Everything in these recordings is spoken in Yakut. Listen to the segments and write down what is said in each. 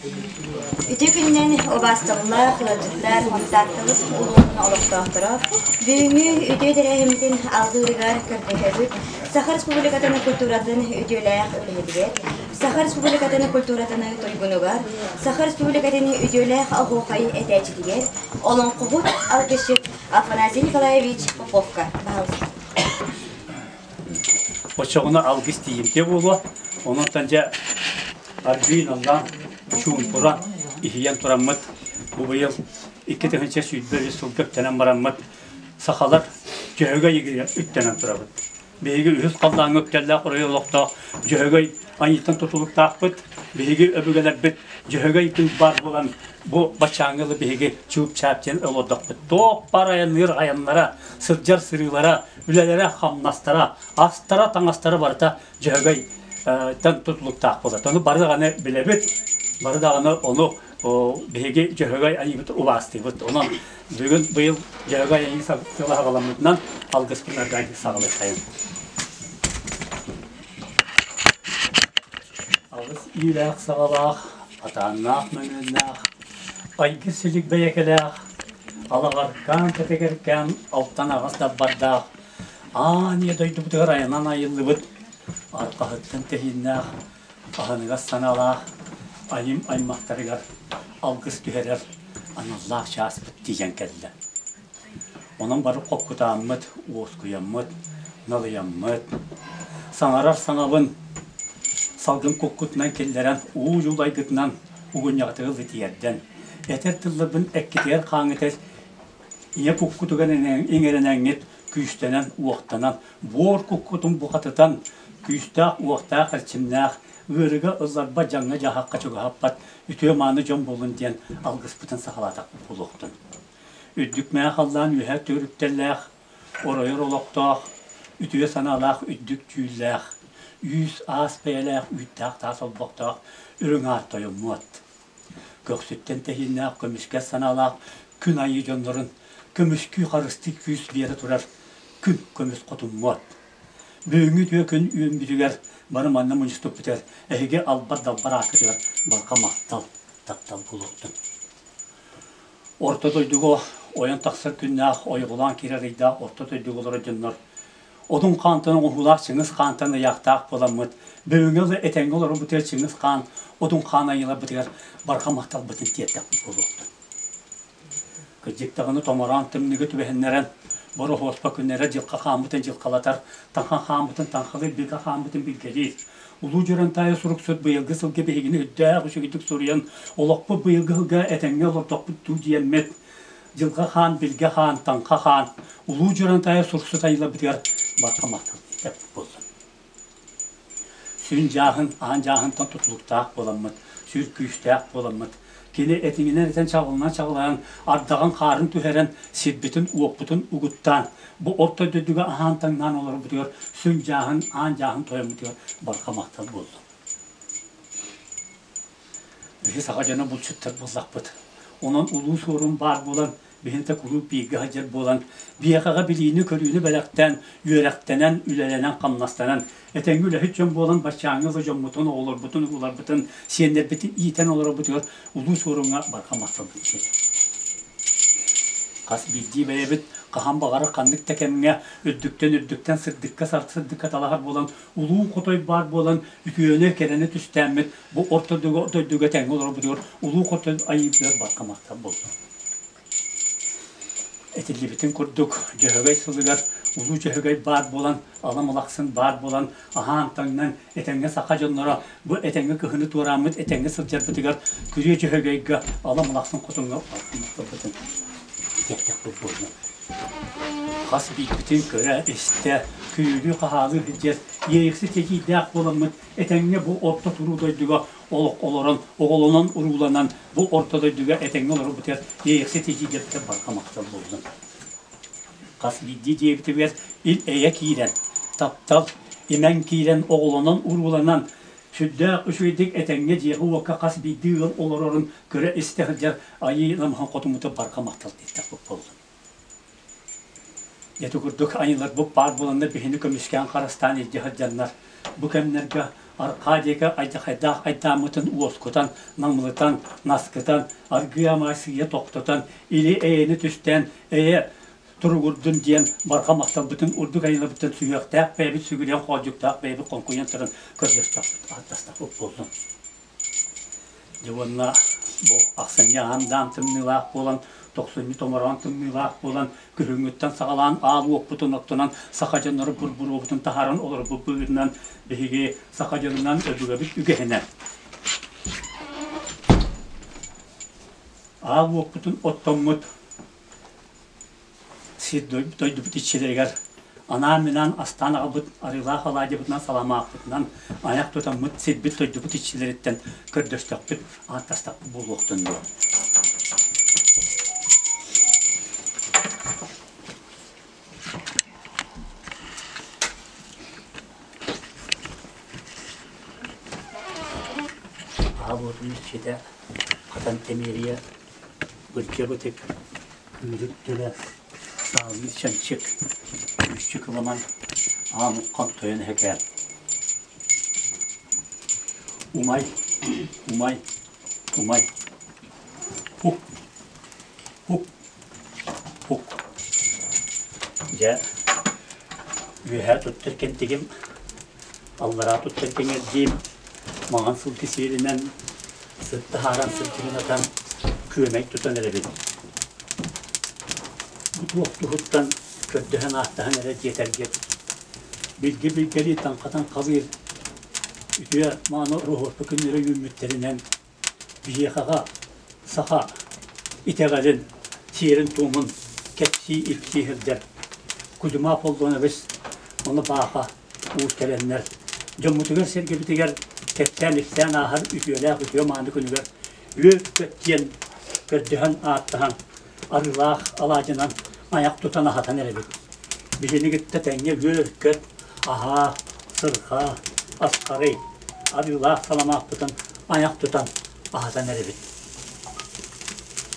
Үтүө күнүнэн убаастабыллаах ыалдьыттар, Тааттабыт улууһун олохтоохторо бүгүҥҥү үтүө тэрээһиммитин алгыырыгар көрдөһөбүт Саха Республикатын культуратын үтүөлээх үлэһитигэр, Саха Республикатын культуратын туйгунугар, Саха Республикатын үтүөлээх оһуохай этээччитигэр, олоҥхоһут алгысчыт Афанасий Николаевич Поповка. Баһаалыста. Оччоҕуна алгыс тиийимтиэ буолуо. Онон дьэ аргыый наллаан чуумпура иһийэн тураммыт бу быйыл 2023 сылга үктэнэн бараммыт сахалар Дьөһөгөй ыйыгар үктэнэн турабыт. Биһиги үһүс халлааҥҥа үктэллээх оройуон олохтоох Дьөһөгөй айыыттан тутулуктаахпыт. Биһиги өбүгэлэрбит Дьөһөгөй күн баар буолан бу баччааҥҥы дылы биһиги чууп-чаап диэн олордохпут. Туох баар айанныыр айаннара, сылдьар сырыылара, үлэлэрэ-хамнастара, астара-таҥастара барыта Дьөһөгөйтөн тутулуктаах буолар. Ону бары даҕаны билэбит, бары даҕаны ону биһиги Дьөһөгөй айыыбыт убаастыыбыт. Онон бүгүн быйыл Дьөһөгөй айыы сыла саҕаламмытынан алгыспын аргай саҕалыахайын. Алгыс иилээх саҕалаах, атааннаах мөҥүөннээх, айгыр силик бэйэкэлээх, алаҕаркаан кэтэгэркээн алтан аҕыс далбардаах, аан ийэ дойдубутугар айанан айыллыбыт арҕаһыттан тэһииннээх, аһыныгас санаалаах айым аймахтарыгар алгыс түһэрэр аналлаах чааспыт тиийэн кэллэ. Онон бары хоккутааммыт, уоскуйаммыт, налыйаммыт, саҥарар саҥабын салгын куккутунан киллэрэн, уу дьулайгытынан угунньаҕытыгар тиэрдэн, этэр тылларбын эккитигэр хааҥҥытыгар ийэ куккутугар иҥэринэҥҥит күүстэнэн, уохтанан, буор куккутун бухатытан, күүстээх, уохтаах, эрчимнээх, ыарыыга ылларбат, дьаҥҥа-дьаһахха чугаһаппат үтүө-мааны дьон буолун диэн алгыспытын саҕалаатахпыт буолуохтун. Үрдүк мэҥэ халлаан үөһэ түөрүктэллээх, оройор олохтоох, үтүө санаалаах үрдүк дьүүллээх, үүс-аас бэйэлээх үүттээх таас олбохтоох үрүҥ аар тойоммуот. Көхсүттэн тэһииннээх көмүскэс санаалаах күн айыы дьоннорун көмүскүү харыстыы күүс биэрэ турар күн көмүс хотуммуот. Бүгүҥҥү үтүө күн үүммүтүгэр бары манна мунньуступпутугар эһиги албар-далбар ааккытыгар барҕа махтал, таптал буолуохтун. Орто дойдуга ойон тахсар күннээх, ойоҕолоон киирэр ыйдаах орто дойдуга олорор дьоннор Одун хаантан оҥоһуулаах Чыҥыс хаантан ыйаахтаах буоламмыт, бүгүҥҥү дылы этэҥҥэ олорорбутугар Чыҥыс хаан Одун хаан айыыларбытыгар барҕа махталбытын тиэрдэхпит буолуохтун. Кырдьык даҕаны томороон тымныыга түбэһиннэрэн, бороһуоспа күннэрэ дьылха хааммытын дьылхалатар, таҥха хааммытын таҥхалыыр, билгэ хааммытын билгэлиир. Улуу Дьурантаайы суруксут быйылгы сылга биһигини үрдээх үчүгэйдик суруйан, олохпут быйылгы сылга этэҥҥэ олордохпут дуу диэммит, Дьылҕа хаан, Билгэ хаан, Таҥха хаан, Улуу Дьурантаайы суруксут айыыларбытыгар барҕа махтал буоллун. Сүрүн дьааһын аан дьааһынтан тутулуктаах буоламмыт, сүр күүстээх буоламмыт, кини этиҥинэн этэн чаҕылынан чаҕылаан, ардаҕын хаарын түһэрэн, сирбитин-уоппутун угуттаан, бу орто дойдуга аһаан-таҥнаан олорбутугар сүн дьааһын, аан дьааһын тойоммутугар барҕа махтал буоллун. Биһи саха дьоно булчуттар буоллахпыт. Онон улуу суорун баар буолан, биһинтэ куруук бииргэ сылдьар буолан, биһиэхэҕэ билиини-көрүүнү бэлэхтээн, үөрэхтэнэн, үлэлэнэн-хамнастанан, этэҥҥэ үлэһит дьон буолан баччааҥҥы ыла дьоммутун, оҕолорбутун, урууларбытын, сиэннэрбитин иитэн олорорбутугар улуу суоруҥҥа барҕа махталбыт тиийэр. Хас биирдии бэйэбит хаһан баҕарар ханнык да кэмҥэ үрдүктэн үрдүктэн сырдыкка сырдыкка талаһар буолан, улуу хотой баар буолан, үтүөнү, кэрэни түстээммит бу орто дойдуга тэҥҥэ олорорбутугар улуу хотон айыытыгар барҕа махтал буоллун. Этиллибитин курдук, Дьөһөгөй сылыгар Улуу Дьөһөгөй баар буолан, Алам Алахсын баар буолан, аһаан-таҥнан, этэҥҥэ саха дьонноро бу этэҥҥэ кыһыны туорааммыт этэҥҥэ сылдьарбытыгар Күрүө Дьөһөгөйгө Алам Алахсын хотуҥҥа барҕа махталбытын тиэртэхпит буоллун. Хас биирбитин көрө-истэ, күрүөлүү-хаһаалыы сылдьар иэйэхсит этиилээх буоламмыт этэҥҥэ бу орто туруу дойдуга олох олорон, оҕолонон, урууланан бу орто дойдуга этэҥҥэ олорорбутугар иэйэхсит эдьиийдэрбитигэр барҕа махтал буоллун. Хас биирдии дьиэбитигэр ил-эйэ киирэн, таптал, имэҥ киирэн, оҕолонон, урууланан, сүрдээх үчүгэйдик этэҥҥэ дьиэҕэ-уокка хас биирдии ыал олорорун көрө-истэ сылдьар айыы намыһын хотуммутугар барҕа махтал диэтэхпит буоллун. Ити курдук айыларбыт баар буоланнар биһини көмүскээн харыстаан илдьэ сылдьаннар бу кэмнэргэ Арҕаа диэки алдьархайдаах айдааммытын уоскутан, намылытан, наскытан, аргыый-амаа сыыйа тохтотон, или-эйэни түстээн, эйэ туругурдун диэн барҕа махталбытын урдук айылабыттан сүһүөхтээх бэйэбит сүгүрүйэн хоодьуктаах бэйэбит хоҥкуйан туран көрдөстөхпүт, ааттастахпыт буоллун. Дьэ уонна бу ахсынньы аан-даам тымныылаах буолан, тохсунньу томороон тымныылаах буолан, күһүҥҥүттэн саҕалаан аал уоппутун оттонон, саха дьоннору бурбуруобутун таһааран олорбут быһыытынан биһиги саха дьонунан өбүгэбит үгэһинэн аал уоппутун оттоммут сир дойдубут иччилэригэр анаан-минаан астаан аҕалбыт арыылаах алаадьыбытынан саламааппытынан айах тутаммыт сирбит дойдубут иччилэриттэн көрдөстөхпүт, ааттастахпыт буолуохтун дуо? Аҕа иччитэ Хатан Тэмиэрийэ Бырдьа-бытык Күүрүк төлө саалыы чанчык, күүсчүк ыламан аан уххан тойон эһэкээн. Умай, умай, умай. Һук, һук, һук. Дьэ, үөһээ туттар кэнтигим, аллараа туттар кэҥэрдиим, маҥан сылгы сиэлинэн сыт таһааран сырдьыгынатан күөмэй тутан эрэбин. Бу туох туһуттан көрдөһөн-ааттаһан эрэ диэтэргит, билги-билгэлии таҥхатан халыыр үтүө мааны ороһуоспа күннэрэ үүммүттэринэн биһиэхэҕэ саха итэҕэлин, сиэрин-туомун кэпсии-ипсии сылдьар Кузьма Аполлонович ону бааха уус кэлэннэр дьоммутугар-сэргэбитигэр кэпсээн-ипсээн ааһар үтүөлээх үтүө мааны күнүгэр үөр-көт диэн көрдөһөн-ааттаһан арыылаах алаадьынан айах тутан аһатан эрэбит. Биһини кытта тэҥҥэ үөр-көт, аһаа, сырҕаа, асхарый, арыылаах саламааппытын айах тутан аһатан эрэбит.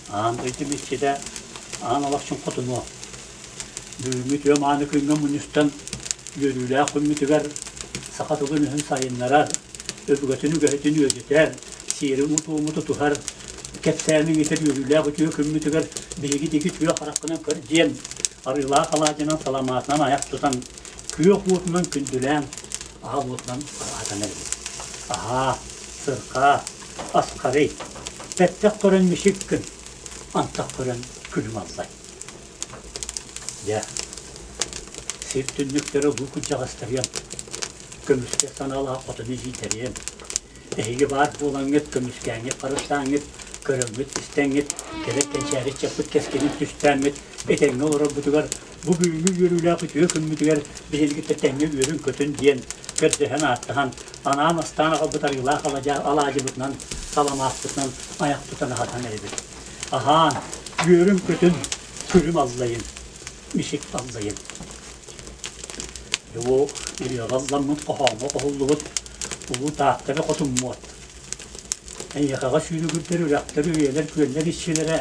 Аан дойду иччитэ аан олохчун хотунуо. Бүгүҥҥү үтүө мааны күҥҥэ мунньустан үөрүүлээх күммүтүгэр саха тылын-өһүн сайыннарар, өбүгэтин үгэһитин үөдүтэр, сиэри-утуому тутуһар, кэпсээниҥ итэр үөрүүлээх үтүө күммүтүгэр биһиги диэки үтүө хараххынан көр диэн арыылаах алаадьынан саламаатынан айах тутан, күөх уотунан күндүлээн, аһа уотунан аһатан эрэбит. Аһаа, сырхаа, асхарый, бэттэх көрөн мичик гын, антах көрөн күлүм аллай. Дьэ, сир түннүктэрэ улуу кырдьаҕастарыам, көмүскэ санаалаах хотону иһийдэриэм. Эһиги баар буолаҥҥыт, көмүскээҥҥит, харыстааҥҥыт, көрөҥҥүт, истэҥҥит, кэлэр кэнчээри ыччаппыт кэскилин түстээҥҥит, этэҥҥэ олорорбутугар, бу бүгүҥҥү үөрүүлээх үтүө күммүтүгэр биһигитэ тэҥҥэ үөрүн-көтүн диэн көрдөһөн-ааттаһан, анаан астаан аҕалбыт арыылаах алаадьыбытынан, саламааппытынан айах тутан аһатан эрэбит. Аһаан, үөрүм-көтүм, күлүм аллайын, мичик аллайын. Бу ырыаҕа ылламмыт хоһооҥҥо хоһуллубут улуу Тааттаны хотуммуот. Эйиэхэҕэ сүүрүгүрдэр үрэхтэр, үйэлэр, күөллэр иччилэрэ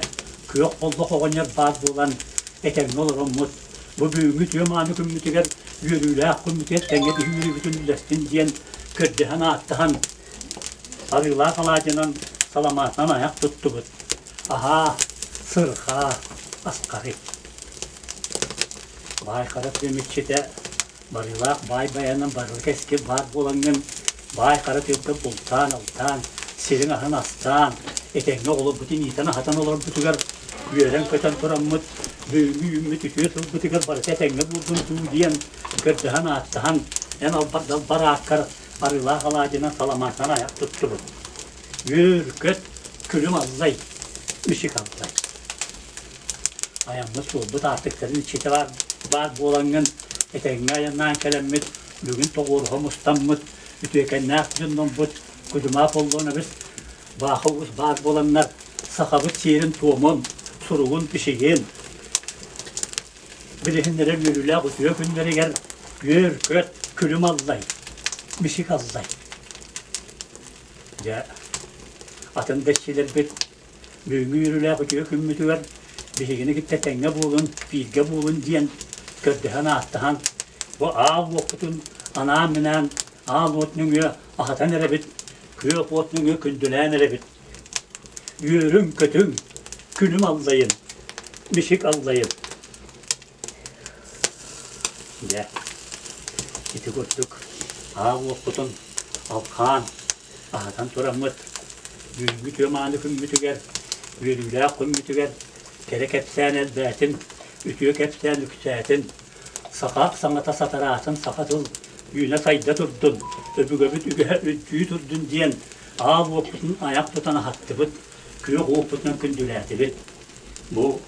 күөх боллох оҕонньор баар буолан этэҥҥэ олороммут, бу бүгүҥҥү үтүө мааны күммүтүгэр үөрүүлээх күммүтүгэр тэҥҥэ биһиги үллэстин диэн көрдөһөн-ааттаһан Арыылаах алаадьынан, саламаатынан айах туттубут. Аһаа, сырхаа, асхарый. Баай хара тыам иччитэ, барыылаах баай байанан барылы кэскил баар буолаҥҥын, баай хара тыалтан бултаан-алтаан, сириҥ аһын астаан, этэҥҥэ оҕолорбутун иитэн-аһатан олорбутугар үөрэн-көтөн тураммыт, бүгүҥҥү үүммүт үтүө тылбытыгар барыта этэҥҥэ буоллун дуу диэн көрдөһөн-ааттаһан, эн албар-далбар ааккар арыылаах алаадьынан саламаатынан айах туттубут. Үөр-көт, күлүм аллай, мичик аллай. Айаммыт суолбут аартыктарын иччитэ баар, баар буолаҥҥын, этэҥҥэ айаннаан кэлэммит, бүгүн тоҕуоруһа мустаммыт, үтүөкэннээх дьонноммут, Кудьума Аполлонович Бааха уус баар буоланнар, сахабыт сиэрин-туомун, суругун-бичигин, Билиһиннэрэр үөрүүлээх үтүө күннэригэр үөр-көт, күлүм аллай, мичик аллай. Дьэ, атын да иччилэрбит бүгүҥҥү үөрүүлээх үтүө күммүтүгэр биһигини кытта тэҥҥэ буолун, бииргэ буолун диэн көрдөһөн-ааттаһан, бу аал уоппутун анаан-минээн Аал уот нөҥүө аһатан эрэбит, күөх уот нөҥүө күндүлээн эрэбит. Үөрүҥ-көтүҥ, күнүм аллайын, мишик аллайын. Дьэ, ити курдук аал уоппутун алхаан, аһатан тураммыт, бүгүҥҥү үтүө мааны күммүтүгэр, үөрүүлээх күммүтүгэр кэрэ кэпсээн элбээтин, үтүө кэпсээн үксээтин, саха саҥата сатараатын, саха тыл үүнэ-сайда турдун, өбүгэбит үгэһэ үрдүү турдун диэн аал уоппутун айах тутан аһаттыбыт, күөх уоппутунан күндүлээтибит. Бу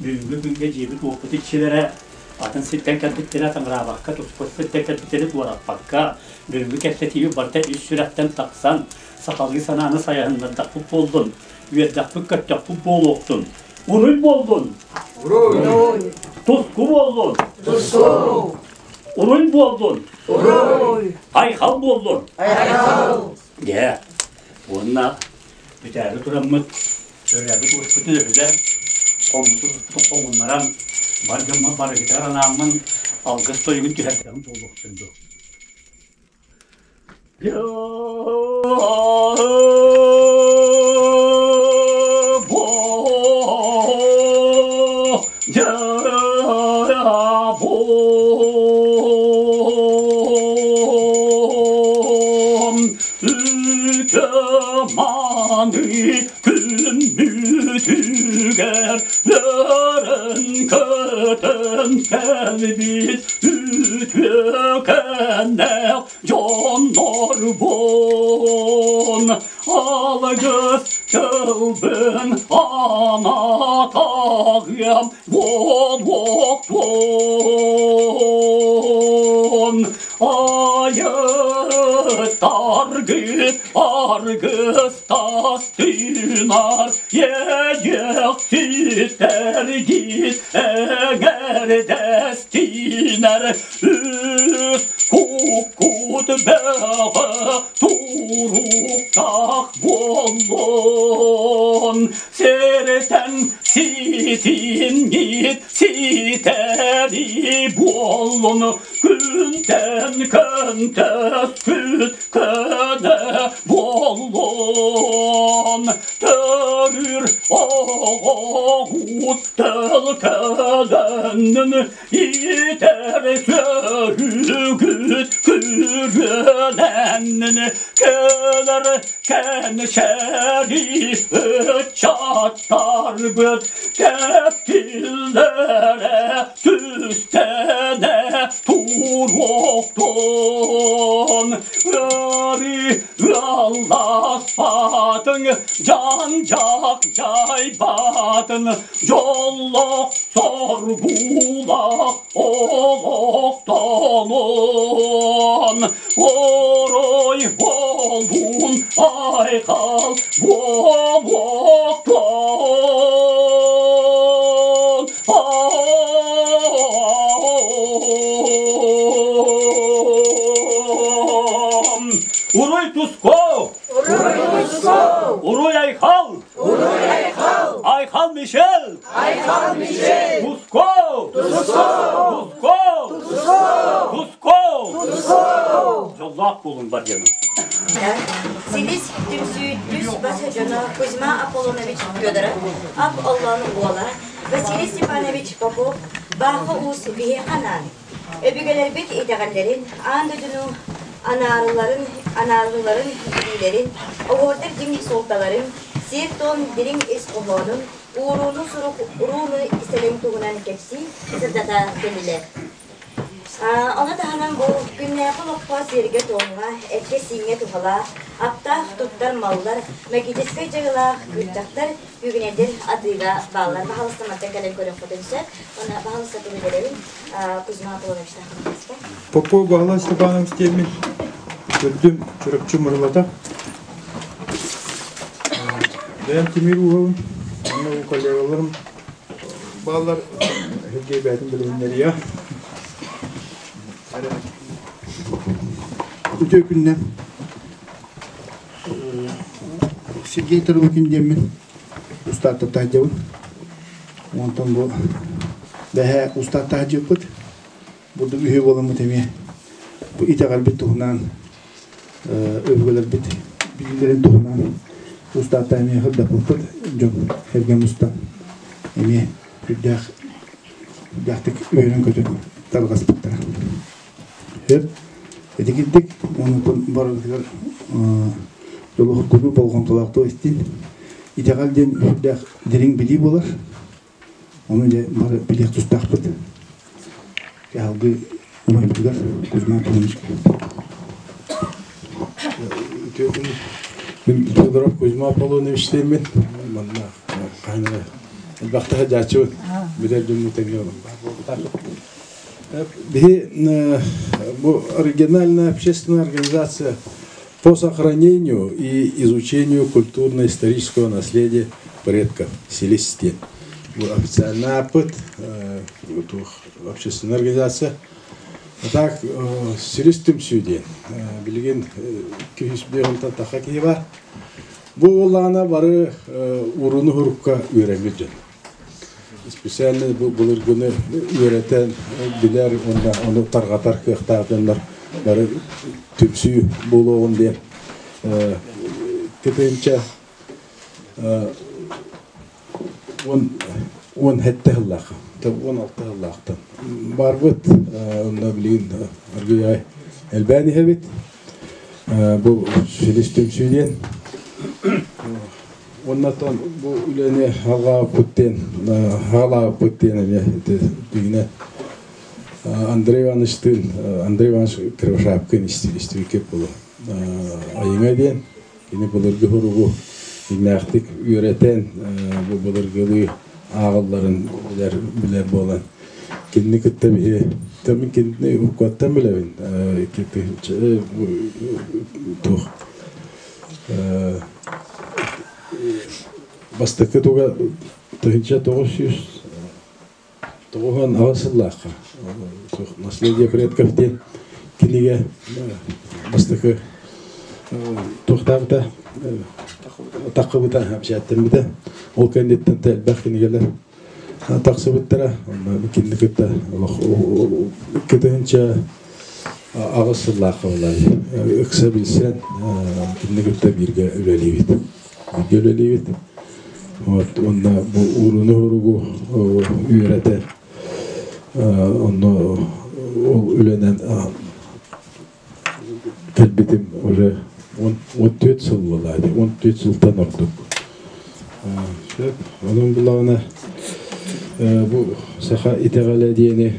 бүгүҥҥү күҥҥэ дьиэбит-уоппут иччилэрэ атын сиртэн кэлбиттэрэ таҥараабакка, туспа сиртэн кэлбиттэри туораппакка, бүгүҥҥү кэпсэтиибит барыта ис сүрэхтэн тахсан, сахалыы санааны сайаһыннардахпыт буоллун, үөрдэхпит-көттөхпүт буолуохтун. Уруй буоллун! Уруй! Туску буоллун! Туску! Уруй буоллун! Уруй! Айхал буоллун! Айхал! Дьэ, уонна бүтээри тураммыт Өрөөбүт уоспутун өһүлэн, хоммутун хоҥуннаран, бар дьоммор барыгытыгар анааммын алгыс тойугун түһэрдэҕим буолуохтун дуу. Үтө-маны Күн бүтүгэр үөрэн-көтөн кэлбит үтүөкэннээх дьоннорбун алгыс тылбын анатаҕыам буолуохтун айыттаргыт аргыс Тастынар иэйиэхситтэргит эҥэрдэстинэр үс куккут бөҕө туруктаах буоллун сиртэн ситингит ситэри буоллун күнтэн көнтөспүт көнө буоллун төрүүр оҕоҕут төлкөлөннүн иитэр сүөһүгүт күрүөлэннин кэлэр кэнчээри ыччаттарбыт кэскиллэрэ түстэнэ туруохтун ыарыы ыалласпатын дьаҥ-дьах дьайбатын дьоллоох соргулаах олохтонун орой буолун айхал буолуохтун. Уруй Туско! Уруй Туско! Уруй Айхал! Уруй Айхал! Айхал Мишел! Айхал Мишел! Туско! Туско! Туско! Туско! Туско! Туско! Дьоллоох буолуҥ бар дьонум. Силис түмсүү түс бас дьоно Кузьма Аполлонович Федоров, Ап Оллон уола, Василий Степанович Попов, Бааха Уус биһиэхэ анаан, өбүгэлэрбит итэҕэллэрин, аан дойдуну анаарыларын, анаарыларын билиилэрин, оһуордар дьиҥ суолталарын, сиэр-туом дириҥ ис хоһоонун, уурууну сурук урууну истэлин туһунан кэпсии, сырдата кэллилэр. Ону таһынан бу күннээҕи олоххо сиэргэ-туомҥа, эккэ-сииҥҥэ туһалаах, аптаах туттар маллар, магическай дьайыылаах кыырчахтар бүгүнэдир атыыга бааллар. Баһаалыста мантан кэлэн көрүөххүтүн сөп. Уонна баһаалыста тугу билэбин Кузьма Аполлонович Попов Баһылай Степанович диэммин көрдүм Чурапчы Мырылата. Бэйэм Тимир Уһовым, уонна коллегаларым бааллар Сергей бэйэтин билиһиннэриэ. Үтүө күннэр. Сергей Тарылыкин диэммин устаатта таһдьабын. Онтон бу бэһэ устаат таһдьыппыт. Бурдук үһү буоламмыт эмиэ. Бу итэҕэлбит туһунан. Өбүгэлэрбит билиилэрин туһунан устааттаа эмиэ сырдаппыппыт дьон сэргэ мустан эмиэ сүрдээх сүрдээхтик үөрэн-көтөн тарҕаспыттара. Сөп. Итикирдик онтон барытыгар дьолу-соргуну болҕомтолоохтук истин. Итэҕэл диэн сүрдээх дириҥ билии буолар. Ону дьэ бары билиэх тустаахпыт. Салгыы убайбытыгар Кузьма Антоновичка. Мин Федоров Кузьма Аполлонович диэммин. Манна хаһан элбэхтэ сылдьааччыбын. Билэр дьоммут тэҥҥэ Биһи бу региональная общественная организация по сохранению и изучению культурно-исторического наследия предков Селестин. Бу официально ааппыт общественная организация. А так Силис түмсүү диэн. Билигин 205 таха киһи бар. Бу буоллаҕына бары уруну хурукка үөрэммит дьон. Специально бу былыргыны үөрэтэн билэр уонна ону тарҕатар кыахтаах дьоннор бары түмсүү буолуоҕун диэн тыһыынча 17 сыллаах 16 сыллаахтан барбыт онно билигин аргыый элбээн иһэбит бу силис түмсүү диэн Уоннаттан бу үлэни хаалаабыппыт диэн хаалаабыппыт диэн эмиэ дигинэ Андрей Ивановичтыын Андрей Иванович Кривошапкин истибиккит буолуо. Айыҥа диэн кини былыргы суругу дьиҥнээхтик үөрэтэн бу былыргылыы ааҕылларын билэр билэр буолан кинини кытта биһи мин кинини уруккуттан билэбин туох Бастакы туга 1998 сыллаахха «Наследие предков» диэн кинигэ бастакы туохтаабыта таххыбыта бэчээттэммитэ. Ол кэнниттэн элбэх кинигэлэр тахсыбыттара. Онно кинини кытта олох 2008 сыллаахха буолай ыкса билсэн кинини кытта бииргэ үлэлиибит. Бииргэ үлэлиибит. Вот уонна бу ууруну-уругу үөрэтэр онно ол үлэнэн кэлбитим уже 14 сыл буолла 14 сылтан ордук. Сөп. Онон булаҕына бу саха итэҕэлэ диэни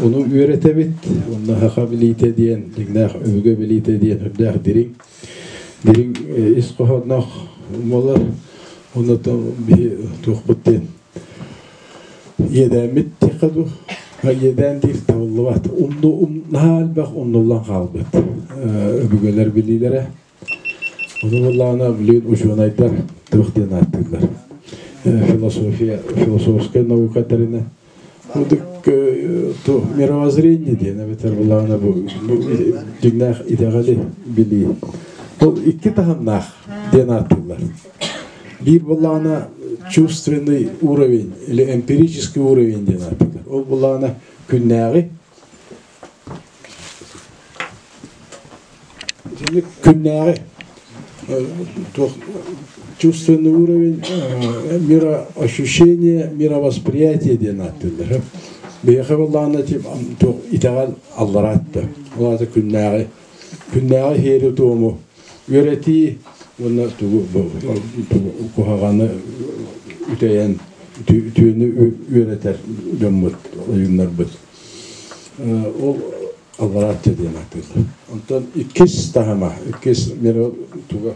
ону үөрэтэбит. Онно саха билиитэ диэн, дьиҥнээх өбүгэ билиитэ диэн үрдээх дириҥ дириҥ ис хоһоонноох буолар. Онно биһи туохпут диэн Иэдээммит диэххэ дуу, иэдээн диир табыллыбат. Умну, наһаа элбэх умнуллан хаалбыт өбүгэлэр билиилэрэ. Ону буоллаҕына билигин учуонайдар туох диэн ааттыыллар. Философия, философская наука тэринэ. Курдук мировоззрение диэн эбэтэр буоллаҕына бу дьиҥнээх итэҕэли билии. Ол икки таһымнаах диэн ааттыыллар. Биир буоллаҕына чувственный уровень или эмпирический уровень диэн ааттыыллар. Ол буоллаҕына күннээҕи итинник күннээҕи туох чувственный уровень мироощущение, мировосприятие диэн ааттыыллар. Биһиэхэ буоллаҕына туох итэҕэл аллараатта. Ол аата күннээҕи күннээҕи иһиэри-туому үөрэтии уонна тугу куһаҕаны үтэйэн үтүөнү үөрэтэр дьоммут ойууннарбыт ол алларааччы диэн ааттыыллар. Онтон иккис таһыма, иккис туга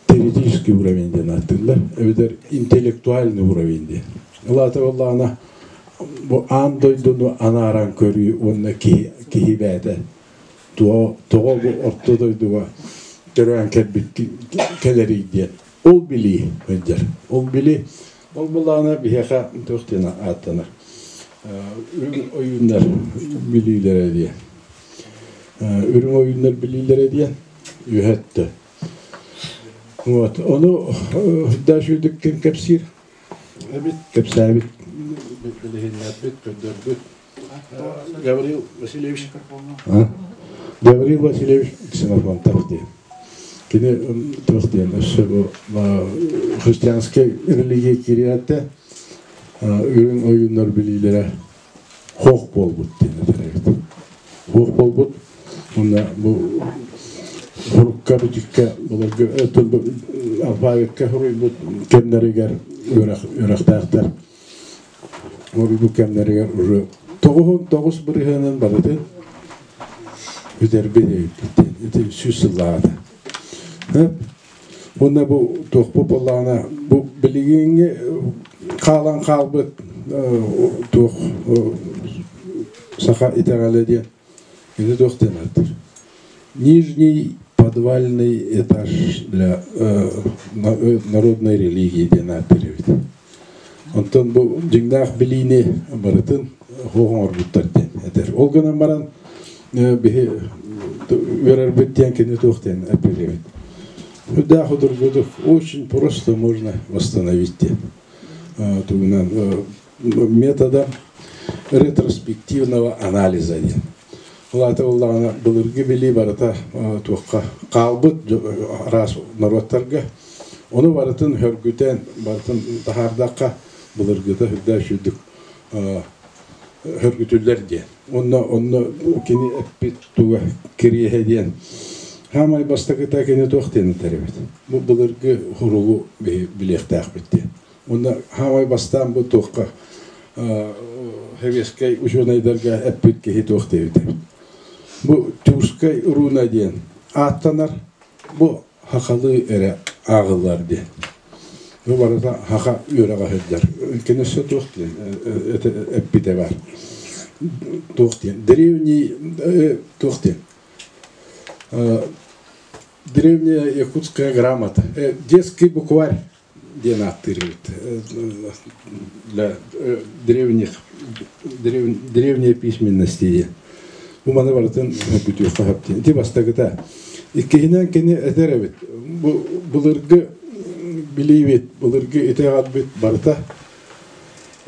теоретический уровень диэн ааттыыллар, эбэтэр интеллектуальный уровень диэн. Ол аата буоллаҕына бу аан дойдуну анааран көрүү уонна киһи, киһи бэйэтэ тоҕо, тоҕо бу орто дойдуга төрөөн кэлбит кэлэрий диэн ол билии сылдьар. Ол билии ол былаана биһиэхэ туох диэн ааттанар үрүҥ ойууннар билиилэрэ диэн. Үрүҥ ойууннар билиилэрэ диэн үөһэттэ. Вот. Ону даже үрдүктэн кэпсиир эбит, кэпсээбит, билиһиннэрбит, көрдөрбүт. Гаврил Васильевич Гаврил Васильевич Ксенофонтов диэн. Кини туох диэн өссө бу христианскай религия кириэттэ үрүҥ ойууннар билиилэрэ хоох буолбут диэн этэр эбит. Хоох буолбут уонна бу хурукка бичиккэ былыргы алфавикка суруйбут кэмнэригэр үөрэхтээхтэр Оруйбут кэмнэригэр уже 99 бырыһыанын барытын бүтэрбит эбиппит ити 100 сыллааҕыта. Уонна бу туохпут буоллаҕына бу билигиҥҥи хаалан хаалбыт туох саха итэҕэлэ диэн ити туох диэн ааттыыр Нижний подвальный этаж для народной религии диэн ааттыыр эбит. Онтон бу дьиҥнээх билиини барытын суох оҥорбуттар диэн этэр. Ол гынан баран биһи үөрэрбит диэн кини туох диэн эппит эбит. Үрдээх удургутук очень просто можно восстановить диэн. Тугунан метода ретроспективного анализа диэн. Ол аата буоллаҕына былыргы билии барыта туохха хаалбыт араас норуоттарга ону барытын хөргүтэн барытын таһаардахха былыргыта үрдээх үчүгдүк хөргүтүллэр диэн. Онно онно кини эппит туга кириэһэ диэн хаамай бастакыта кини туох диэн этэр эбит. Бу былыргы хуругу билиэхтээхпит диэн. Уонна хаамай бастаан бу туохха сэбиэскэй учуонайдарга эппит киһи туох диэбит эбит. Бу Тюркскай руна диэн ааттанар, бу хахалыы эрэ ааҕыллар диэн. Бу барыта хаха үөрэҕэ сылдьар. Кини өссө туох диэн эппитэ бар. Туох диэн древний туох диэн древняя якутская грамота детский букварь диэн ааттыыр эбит для древних древней письменности диэн. Бу маны барытын бүтүөххэ сөп диэн. Ити бастакыта. Иккиһинэн кини этэр эбит. Бу былыргы билиибит, былыргы итэҕэлбит барыта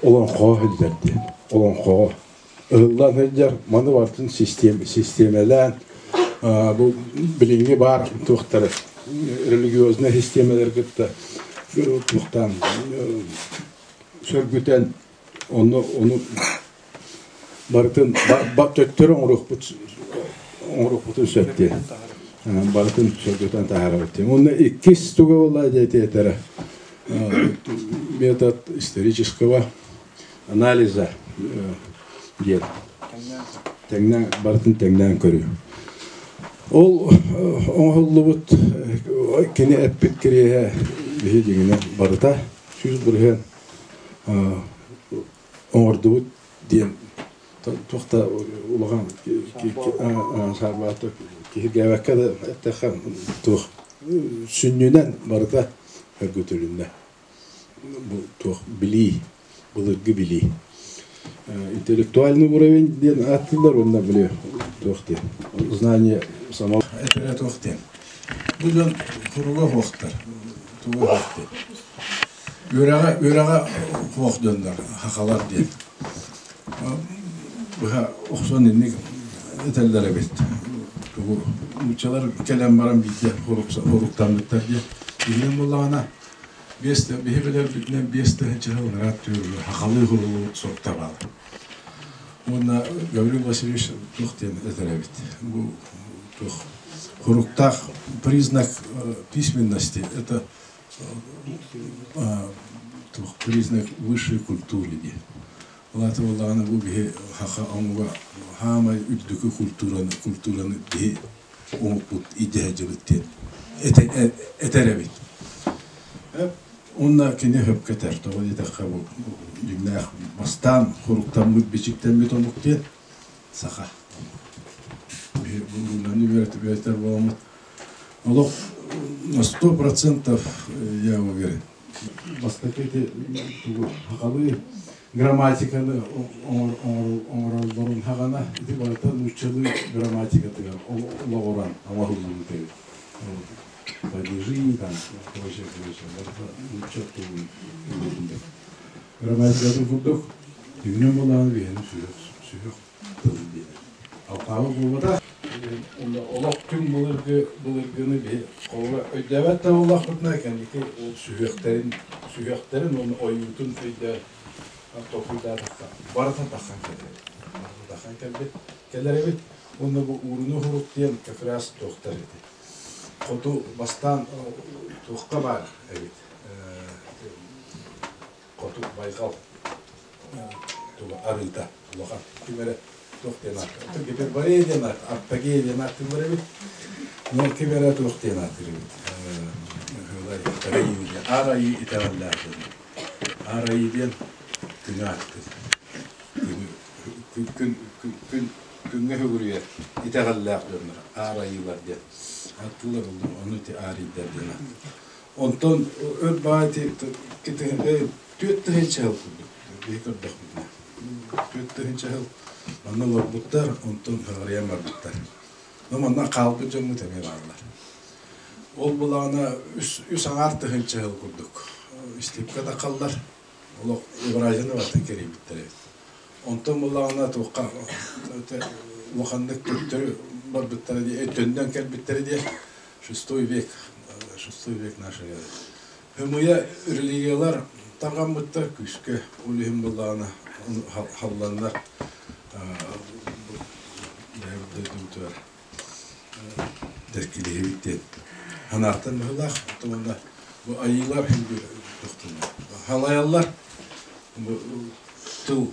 олоҥхоҕо сылдьар диэн. Олоҥхоҕо ыһыллан сылдьар маны барытын систиэмэлээн бу билиҥҥи баар туохтары религиознай систиэмэлэр кытта туохтаан сөргүтэн ону ону барытын төттөрү оҥоруохпут оҥоруохпутун сөп диэн барытын сөргүтэн таһаарабыт диэн уонна иккис туга буолла диэти этэрэ метод исторического анализа диэн тэҥнээн барытын тэҥнээн көрүү. Ол оҥоһуллубут кини эппит кириэһэ биһи дьиҥинэн барыта 100% оҥордубут диэн туох да улахан саарбаата киһиргээбэккэ да эттэххэ туох сүнньүнэн барыта өргүтүлүннэ. Бу туох билии, былыргы билии. Интеллектуальный уровень диэн ааттыыллар уонна били туох диэн знание самого этэрэ туох диэн. Бу дьон туруга суохтар, туга суох диэн. Үөрэҕэ үөрэҕэ суох дьоннор хахалар диэн. Быһа охсон инник этэллэр эбит. Тугу нууччалар кэлэн баран биирдэ хоруктаммыттар диэн. Иһинэн буоллаҕына Биэс биһи билэрбитинэн 5000 ыраат түөрү хахалыы хурулубут суруктар баалар. Уонна Гаврил Васильевич туох диэн этэр эбит. Бу туох хуруктаах признак письменности это туох признак высшей культуры диэн. Ол аата буоллаҕына бу биһи хаха омуга хаамай үрдүкү культураны культураны биһи омукпут илдьэ сылдьыбыт диэн этэр эбит. Уонна кини сөпкө этэр, тоҕо диэтэххэ бу дьиҥнээх бастаан хоруктаммыт, бичиктэммит омук диэн саха. Биһи урууланы үөрэтэр буоламмыт олох на 100% я уверен. Бастакы ити тугу сахалыы грамматиканы оҥороллорун хаҕана ити барыта нууччалыы грамматикатыгар олоҕуран оҥоһуллубут эбит. Падежи там прочее, прочее, барыта нуучча тылын грамматикатын курдук дьиҥнэн буолаан биһини сүрэх Сүһүөх тыл диэн. Алпаабыт буолбатах. Онно олох түҥ былыргы былыргыны биһи холобура өйдөөбөт да буоллахпытына кэнники ол сүһүөхтэрин сүһүөхтэрин уонна ойуутун өйдөөн толкуйдаатахха барыта тахсан кэлэр. Барыта тахсан кэлбит кэлэр эбит. Уонна бу ууруну хурук диэн как раз туохтар эти. Хоту бастаан туохха баар эбит. Хоту байҕал туга арыыта улахан ким эрэ туох диэн ааттыыр Гиперборея диэн Арпагея диэн ааттыыллар эбит. Но ким эрэ туох диэн ааттыыр эбит. Аар айыы итэҕэллээх диэн. Аар айыы диэн күнү ааттыыр. Күн күн күн күҥҥэ сүгүрүйэр итэҕэллээх дьоннор аар айыылар диэн ааттыыллар ону ити аарыйдар диэн ааттыыр. Онтон өр баай түөрт тыһыынча сыл курдук биһи көрдөхпүтүнэ 4 тыһыынча сыл манна олорбуттар, онтон хаҕарыйан барбыттар. Но манна хаалбыт дьоммут эмиэ бааллар. Ол былаана үс аҥаар тыһыынча сыл курдук истипкэ тахаллар. Олох Евразияны барытын кэрийбиттэр эбит. Онтон буллаҕына туохха улаханнык төттөрү барбыттара дии, төннөн кэлбиттэрэ дии. Шестой век, шестой век нашей эры. Хымыйа религиялар тарҕаммыттар күүскэ, ол иһин буллаҕына халланнар бэйэбит дойдубутугар дэркилиһибит диэн санааттан быһыылаах. Оттон уонна бу айыылар халайаллар бу тыл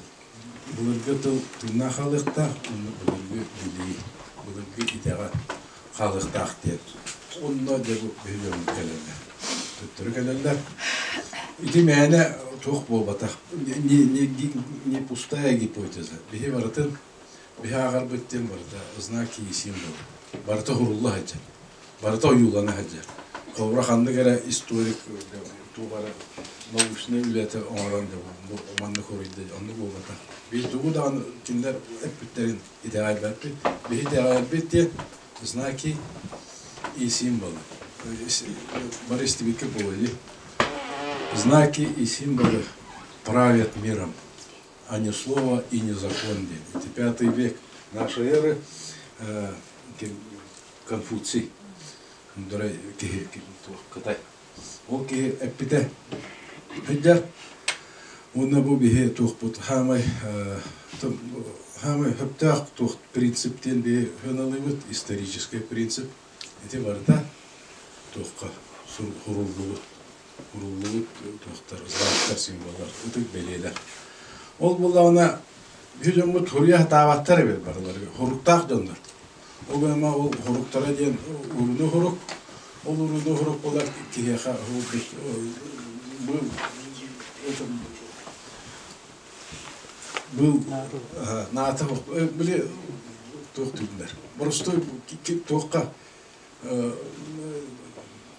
былыргы тыл тыыннаах хаалыахтаах уонна былыргы билии былыргы итэҕэл хаалыахтаах диэн онно дьэ бу биһиги кэлэллэр төттөрү кэлэллэр ити мээнэ туох буолбатах не, не, не пустая гипотеза биһи барытын биһи ааҕарбыт диэн барыта знаки и символы барыта хурулла сылдьар барыта ойуулана сылдьар. Холобура ханнык эрэ историк туох эрэ научнай үлэтэ оҥорон бу маннык хоруйда оннук буолбатах. Биһи тугу даҕаны кинилэр эппиттэрин итэҕэйбэппит. Биһи итэҕэйэрбит диэн знаки и символы. Бары истибиккэ буолуо Знаки и символы правят миром, а не слово и не закон диэн. Ити пятый век нашей эры Конфуций киһи Кытай. Ол киһи эппитэ сылдьар. Уонна бу биһи туохпут хаамай хаамай сөптөөх туох принцип диэн биһи сыаналыыбыт исторический принцип. Ити барыта туохха суруллубут суруллубут туохтар знактар символлар ытык бэлиэлэр. Ол буоллаҕына биһи дьоммут суруйа сатаабаттар эбит барыларыгар хоруктаах дьоннор. Ол гынан ол хоруктара диэн уруну хорук, ол уруну хорук буолар киһиэхэ бу бу наата били туох дииллэр боростуой туохха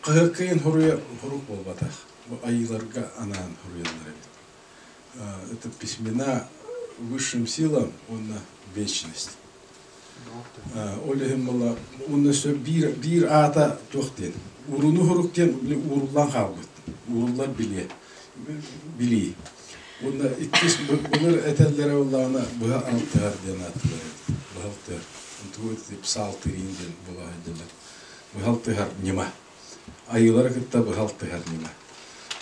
хаһыаккайын хоруйа хорук буолбатах бу айыыларга анаан хоруйаллар эбит это письмена высшим силам уонна вечность Ол иһин буолла уонна өссө биир биир аата туох диэн ууруну хурук диэн били ууруллан хаалбыт ууруллар билиэ билии уонна иккис былыр этэллэрэ буоллаҕына быһа алтыһар диэн ааттыылар эбит быһа алтыһар тугу псалтырин диэн буола сылдьаллар быһа алтыһар ньыма айыылары кытта быһа алтыһар ньыма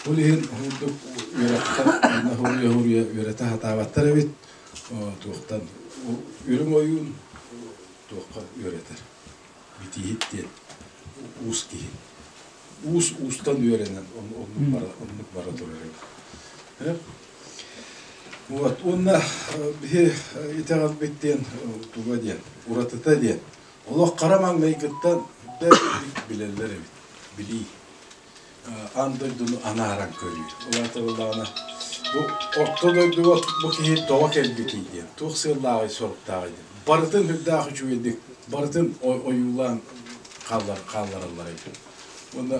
ол иһин курдук үөрэххэ уонна хоруйа хоруйа үөрэтэ сатаабаттар эбит туохтан үрүҥ ойуун туохха үөрэтэр битииһит диэн уус киһи уус уустан үөрэнэн оннук бара оннук бара турар эбит вот уонна биһи итэҕэлбит диэн туга диэн уратыта диэн олох хара маҥнайгыттан билэллэр эбит билии аан дойдуну анааран көрүү. Ол аата буоллаҕына, бу орто дойдуга бу киһи тоҕо кэлбитий диэн, туох сыаллааҕый, соруктааҕый диэн. Барытын сүрдээх үчүгэйдик, барытын ойуулаан хааллар, хааллараллар эбит. Уонна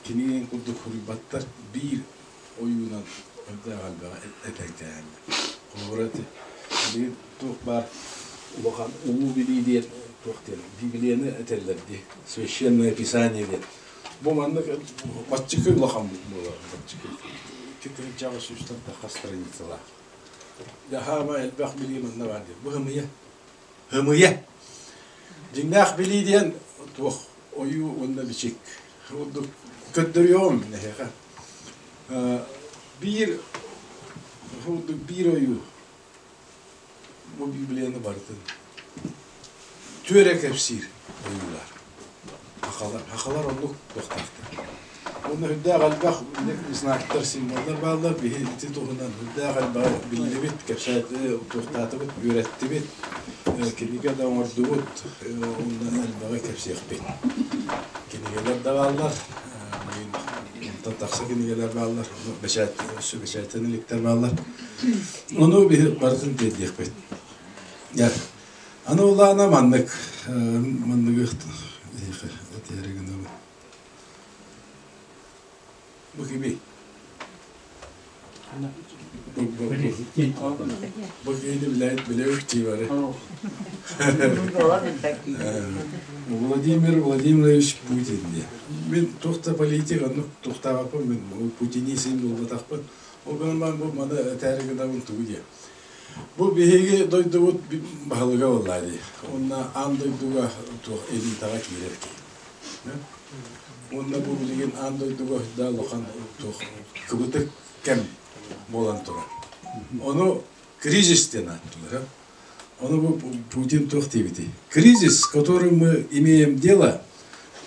кинигэҥ курдук суруйбаттар, биир ойуунан сүрдээх элбэҕи этэн кээһэллэр. Холобура, ити билигин туох баар улахан улуу билии диэн туох диэн Библияны этэллэр дии, священное писание диэн. Бу маннык баччыкы улахан буолар баччыкы. 2 тыһыынчаҕа сүүстэн тахха страницалаах. Дьаһаама элбэх билии манна баар диэн. Бу һымыйа. Һымыйа. Дьиҥнээх билии диэн туох ойуу уонна бичик. Курдук көрдөрүөҕүм эһиэхэ. Биир курдук биир ойуу бу Библияны барытын түөрэ кэпсиир ойуулар. Хахалар, хахалар оннук туохтаахтар. Уонна үрдээх элбэх знактар, символлар бааллар. Биһи ити туһунан үрдээх элбэҕи биллибит, кэпсээтибит, туохтаатыбыт, үөрэттибит, кинигэ да оҥордубут, уонна элбэҕи кэпсиэхпит. Кинигэлэр да бааллар, онтон тахса кинигэлэр бааллар, бэчээт, өссө бэчээттэн иликтэр бааллар. Ону биһи барытын тиэрдиэхпит. Аны улаана маннык, манныгы этээри гынабын. Бу кими? Бу киһини билээт билэбит дии бары. Владимир Владимирович Путин диye. Мин туох да политик оннук туохтаабаппын мин путинизм буолбатахпын. Ол гынан баран бу маны этээри гынабын тугу диye. Бу биһиги дойдубут баһылыга буоллаа дии. Уонна аан дойдуга туох элитаҕа киирэр киһи. Уонна бу билигин аан дойдуга да улахан туох кыбытык кэм буолан турар. Ону кризис диэн ааттыылар. Ону бу Путин туох диэбитий? Кризис, с которым мы имеем дело,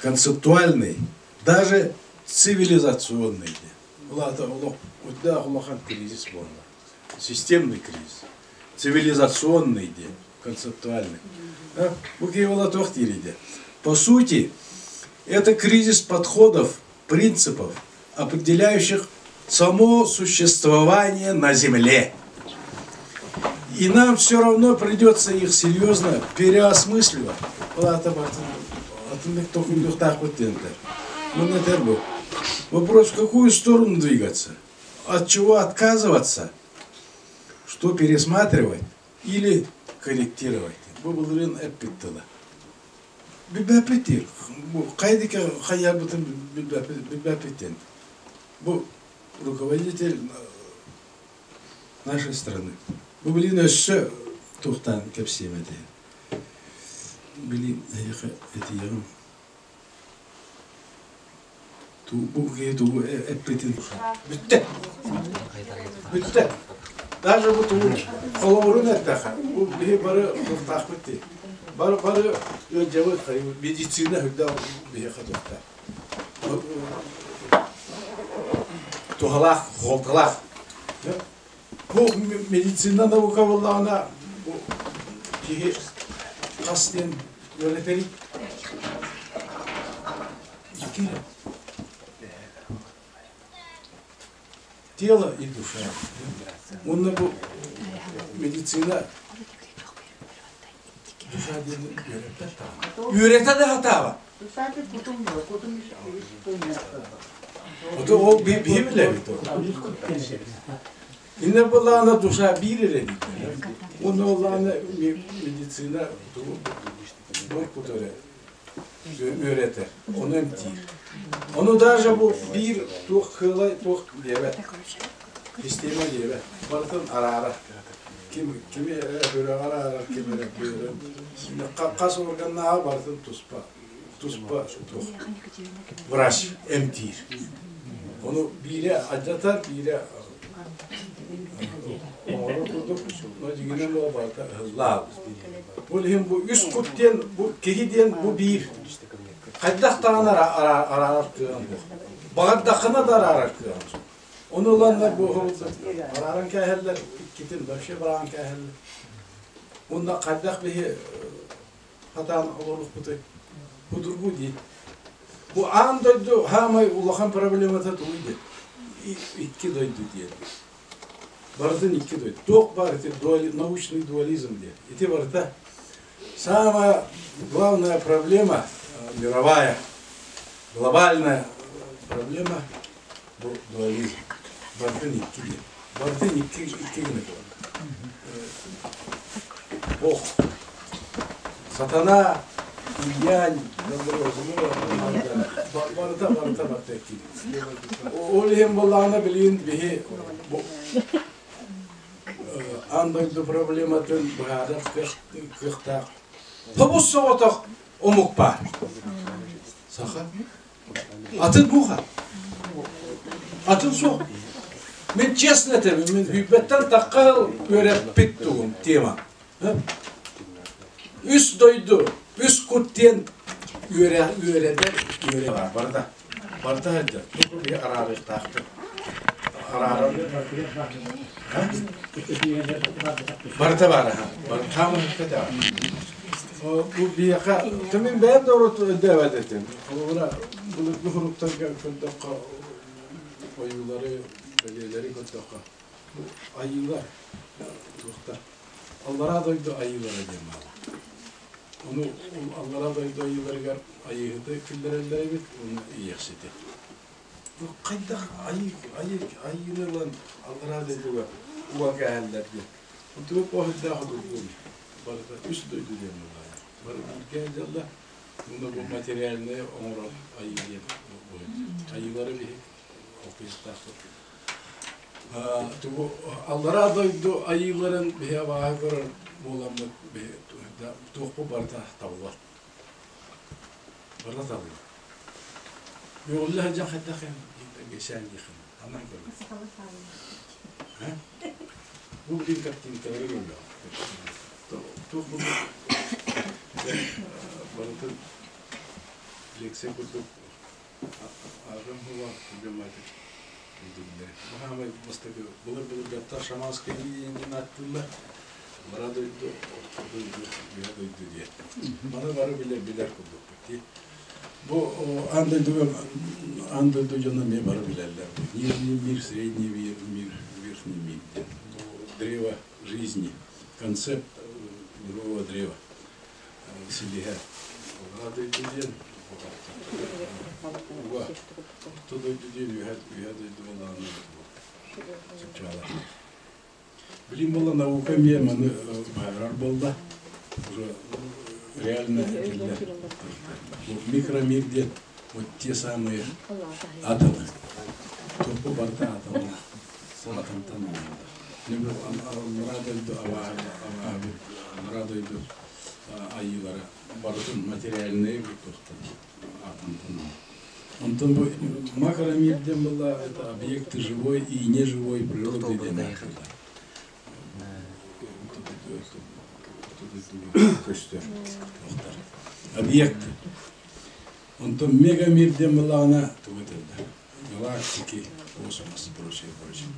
концептуальный, даже цивилизационный диэн. Ол аата олох үрдээх улахан кризис буолла. Системный кризис. Цивилизационный диэн, концептуальный. Бу киһи буола туох диирий диэн. По сути, это кризис подходов, принципов, определяющих само существование на Земле. И нам все равно придется их серьезно переосмысливать. Вопрос, в какую сторону двигаться, от чего отказываться, что пересматривать или корректировать. Бу былырыын эппит тыла. Билбэппит Бу хайдыка хайабытын билбэппит Бу руководитель нашей страны. Бу билин өссө туохтаан кэпсиэм этэ. Билин эйиэхэ этиэҕим. Бу киһи тугу эппитин бүттэ. Бүттэ. Даже бу тугу холобурун эттэхэ, бу биһи бары туохтаахпыт дии. Бары бары ыалдьабыт, медицина үрдээх биһиэхэ туохтаах. Туһалаах, холталаах. Бу медицина наука буоллаҕына, бу киһи хас диэн үөрэтэрий? Тело и душа. Уонна бу медицина душа диэн үөрэппэт Үөрэтэ да сатаабат. Ото ол биһи билэбит. Инне буоллаҕына душа биир эрэ дииллэр. Уонна буоллаҕына медицина тугу эрэ үөрэтэр, ону эмтиир. Ону даже бу биир туох кыалай туох диэбэт, система диэбэт, барытын араарар. Ким кими эрэ сүрэҕэр араарар, ким эрэ быарын. Хас органнааҕа барытын туспа, туспа туох врач эмтиир. Ону биирэ алдьатар, биирэ оҥорор курдук, но дьиҥинэн буола барыта ыһыллаабыт. Ол иһин бу үс кут диэн, бу киһи диэн бу биир. Хайдах даҕаны араарар кыаҕым суох. Баҕардаххына да араарар кыаҕым суох. Ону ыланнар бу арааран кээһэллэр, иккитин вообще бараан кээһэллэр. Уонна хайдах биһи хатаан олоруохпутуй? Кудургу дии. Бу аан дойду хаамай улахан проблемата тугуй диэн? Икки дойду диэн. Барытын икки дойду. Туох баар ити научный дуализм диэн. Ити барыта самая главная проблема мировая, глобальная проблема бу дуализм. Барытын икки диэн. Барытын икки икки гына Бог. Сатана, Ильянь, барыта барыта барыта икки. Ол иһин буоллаҕына билигин биһи бу Аан дойду проблематын быһаарар кыахтаах тобус соҕотох омук баар. Саха. Атын буха. Атын суох. Мин честно этэбин, мин үйбэттэн тахха үөрэппит тугум тема. Үс дойду, үс кут диэн үөрэ үөрэтэр үөрэ бар барыта. Барыта сылдьар. Тугу биһи араарыахтаахпыт. Араарар. Барыта баар аха. Барыта хаамыһыкка Бу биһиэхэ, мин бэйэм да урут өйдөөбөт этим. Холобура, былыргы суруктарга көрдөххө, ойуулары, бэлиэлэри көрдөххө, бу айыылар туохтар Аллараа дойду айыылара диэн бааллар. Ону аллараа дойду айыыларыгар айыыһыты киллэрэллэр эбит уонна ийэхсити. Бу хайдах айыы айыы айыыны ылан аллараа дойдуга уга кээһэллэр диэн. Онтугу оһуйдаах одургун барыта үс дойду диэн буоллаҕа. Бары бииргэ дьалла уонна бу материальнай оҥорор айыы диэн айыылары биһи алтыһыктаахпыт. Тугу аллараа дойду айыыларын биһи абааһы көрөр буоламмыт биһи туохпут барыта табыллар. Барыта табыллар. Үөҕүллэ сылдьан хайдах кэпсээн диэххин анан көрөр. Бу билин картинкалары көрүөҕүм. Туох курдук барытын лекция курдук Ааҕыам буолуо проблематик өйдөбүллэри. Баһаамай бастакы былыр-былыргаттан шаманское диэн ааттыыллар. Бара дойду, орто дойду, үөһэ дойду диэн. Маны бары билэр билэр курдукпут дии. Бу аан дойдуга аан дойду дьоно эмиэ бары билэллэр. Нижний мир, средний мир, мир, верхний мир диэн. Бу древо жизни, концепт мирового древа. Силиһэ Аллараа дойду диэн уга Орто дойду диэн үөһэ үөһэ дойду балаҕана чыпчаала. Билим буолла наука эмиэ маны быһаарар буолла. Уже реально этиллэр. Микромир диэн вот те самые атомы. Туппу барыта атомна. Атомтан оҥоһуллар. Аллараа дойду абааһы аллараа дойду айыылара барытын материальнай туохтан атомтан. Онтон бу макромир диэн буолла это объекты живой и неживой природы диэн ааттыыллар. Көстөр туохтар. Объекты. Онтон мегамир диэн буоллаҕына тугу этэллэр? Галактики, космос, прочее, прочее.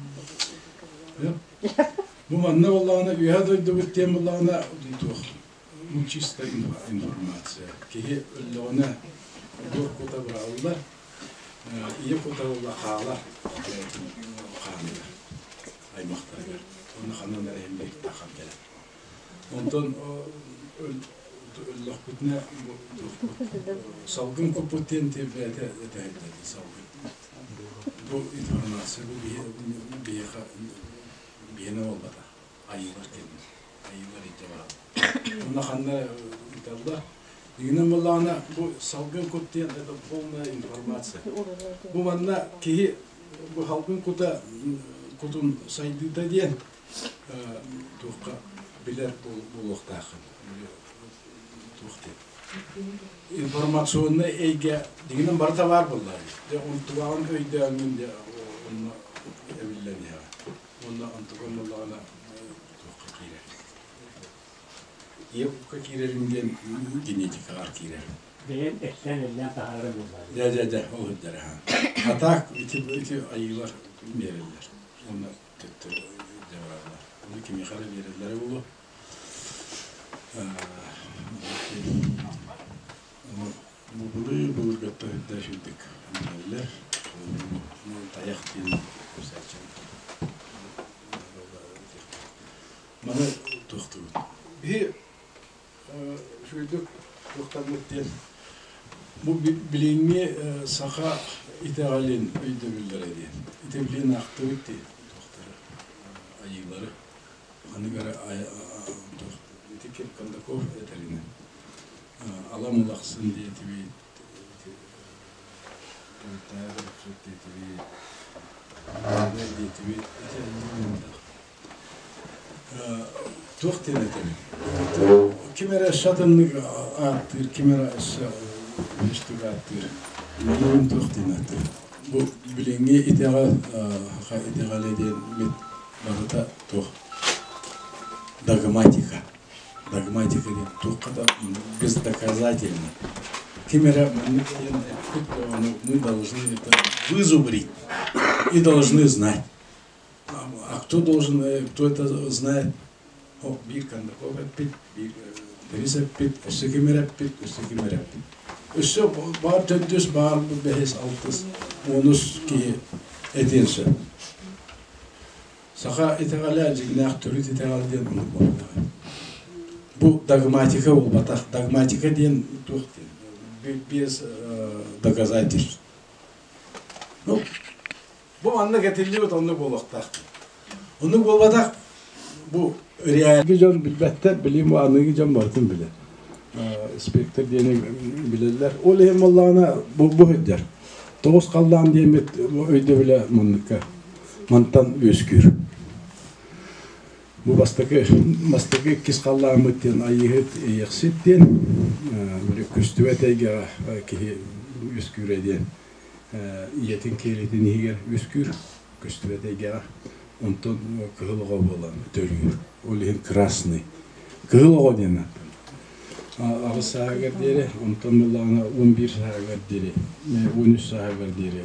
Бу манна буоллаҕына үөһэ дойдубут диэн буоллаҕына туох ну чисто информация. Киһи өллөҕүнэ буор кута быраҕыллар, ийэ кута буолла хаалар хааныгар, аймахтарыгар. Онно ханан эрэ иһин биир таххан кэлэр. Онтон өллөхпүтүнэ салгын куппут диэн бэйэтэ этэһиллэр салгын. Бу информация бу биһиэхэ биһиэнэ буолбатах. Айыылар кэллэр. Айыылар илдьэ бараллар. Онно ханна ыыталлар. Дигинэн буоллаҕына бу салгын кут диэн это полная информация. Бу манна киһи бу салгын кута кутун сайдыыта диэн туохха билэр буолуохтааххын. Туох диэн информационнай эйгэ дигинэн барыта баар буоллаҕа. Дьэ онтугаҕын өйдөөҥҥүн дьэ онно эбиллэн иһэҕин. Уонна онтукан буоллаҕына туохха киирэр. Ийэ кукка киирэрин диэн генетикаҕар киирэр. Бэйэм эттээн-эллээн таһаарар буоллаҕа. Дьэ дьэ дьэ ол сылдьар аһаан. А так ити ити айыылар биэрэллэр. Уонна төттөрү илдьэ бараллар. Ону кимиэхэ эрэ биэрэллэрэ буолуо. Бу былыр былыргыттан үрдэ сүрдүк билэллэр. Тайах диэн көрсөөччү. Маны туохтуубут. Биһи үчүгэйдик туохтаммыт диэн бу билиҥҥи саха итэҕэлин өйдөбүллэрэ диэн. Ити билигин аахтыбыт дии туохтары айыылары. Ханнык эрэ ити ким Кондаков этэринэн Алам улахсын диэтибит, Туйтаар охсут диэтибит, диэтибит, ити Туох диэн этэбин? Ким эрэ өссө атыннык ааттыыр, ким эрэ өссө үһүстүк ааттыыр. Мин туох диэн ааттыыр? Бу билиҥҥи итэҕэл, саха итэҕэлэ диэн мит барыта туох? Догматика. Догматика диэн туохха да бездоказательно. Ким эрэ маннык диэн эппит даҕаны мы должны это вызубрить и должны знать. А кто должен, кто это знает? О, биир Кондаков эппит, биир Борис эппит, өссө ким эрэ эппит, өссө ким эрэ эппит. Өссө баар төрдүс, баар бэһис, алтыс, онус киһи этиэн сөп. Саха итэҕэлэ дьиҥнээх төрүт итэҕэл диэн оннук буолбатах. Бу догматика буолбатах. Догматика диэн туох диэн? Без доказательств. Ну, бу маннык этиллибит оннук буолуохтаах. Оннук буолбатах бу реальный дьон билбэттэр, билим бу аныгы дьон барытын билэр. Спектр диэни билэллэр. Ол иһин буоллаҕына бу бу сылдьар. Тоҕус халлаан диэммит өйдөбүлэ манныкка мантан үөскүүр. Бу бастакы бастакы иккис халлааммыт диэн Айыыһыт Иэйэхсит диэн били көстүбэт эйгэҕэ киһи үөскүүрэ диэн ийэтин киэлитин иһигэр үөскүүр көстүбэт эйгэҕэ. Онтон кыһыл оҕо буолан төрүүр. Ол иһин красный. Кыһыл оҕо диэн ааттанар. Аҕыс сааһыгар диэри, онтон буоллаҕына 11 сааһыгар диэри, 13 сааһыгар диэри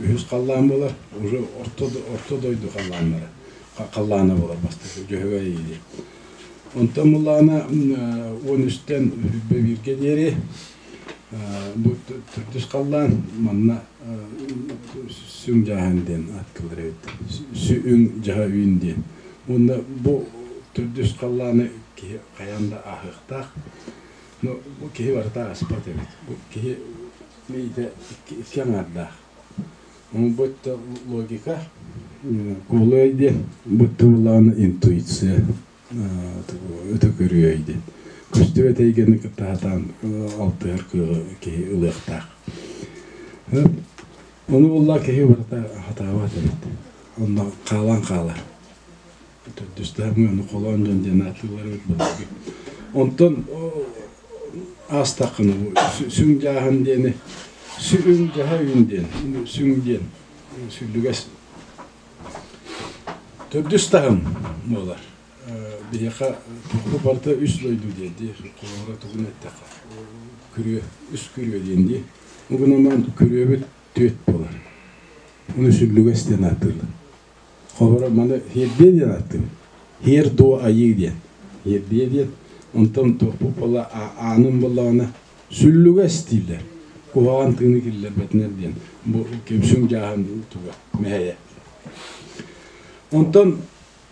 үһүс халлаан буолар, уже орто, орто дойду халлааннара, халлаана буолар бастакы Дьөһөгөй Айыы диэн. Онтон буоллаҕына 13-тэн 21-гэ диэри бу төрдүс халлаан манна сүҥ дьааһын диэн ааттыыллар эбит. Сүҥ дьаһа үүн диэн. Уонна бу төрдүс халлааны киһи хайаан да ааһыахтаах. Но бу киһи барыта ааспат эбит. Бу киһи мэйиитэ икки аҥаардаах. Бу логика, куолуй диэн, бу тыллааны интуиция өтө көрүөй диэн. Көстүбэт эйгэни кытта сатаан алтыһар кыаҕы киһи ылыахтаах. Ону буолла киһи барыта хатаабат эбит. Онно хаалан хаалар. Төрдүстээх ону холоон дьон диэн ааттыыллар эбит былыргы. Онтон аастаххына сүҥ дьааһын диэни сүҥ дьаһа үүн диэн сүҥ диэн сүллүгэс Төрдүс таһым буолар. Биһиэхэ тугу барыта үс дойду диэн дии, холобура тугун эттэххэ, күрүө, үс күрүө диэн дии. Ол гынан күрүөбүт түөт буолар. Ону сүллүгэс диэн ааттыыллар. Холобура маны хиэрдиэ диэн ааттыыбыт. Хиэр дуо айыы диэн. Хиэрдиэ диэн, онтон туохпут буолла аанын буоллаҕына сүллүгэс дииллэр. Куһаҕан тыыны киллэрбэтинэр диэн. Бу кемсүҥ дьааһын туга, мэһэйэ. Онтон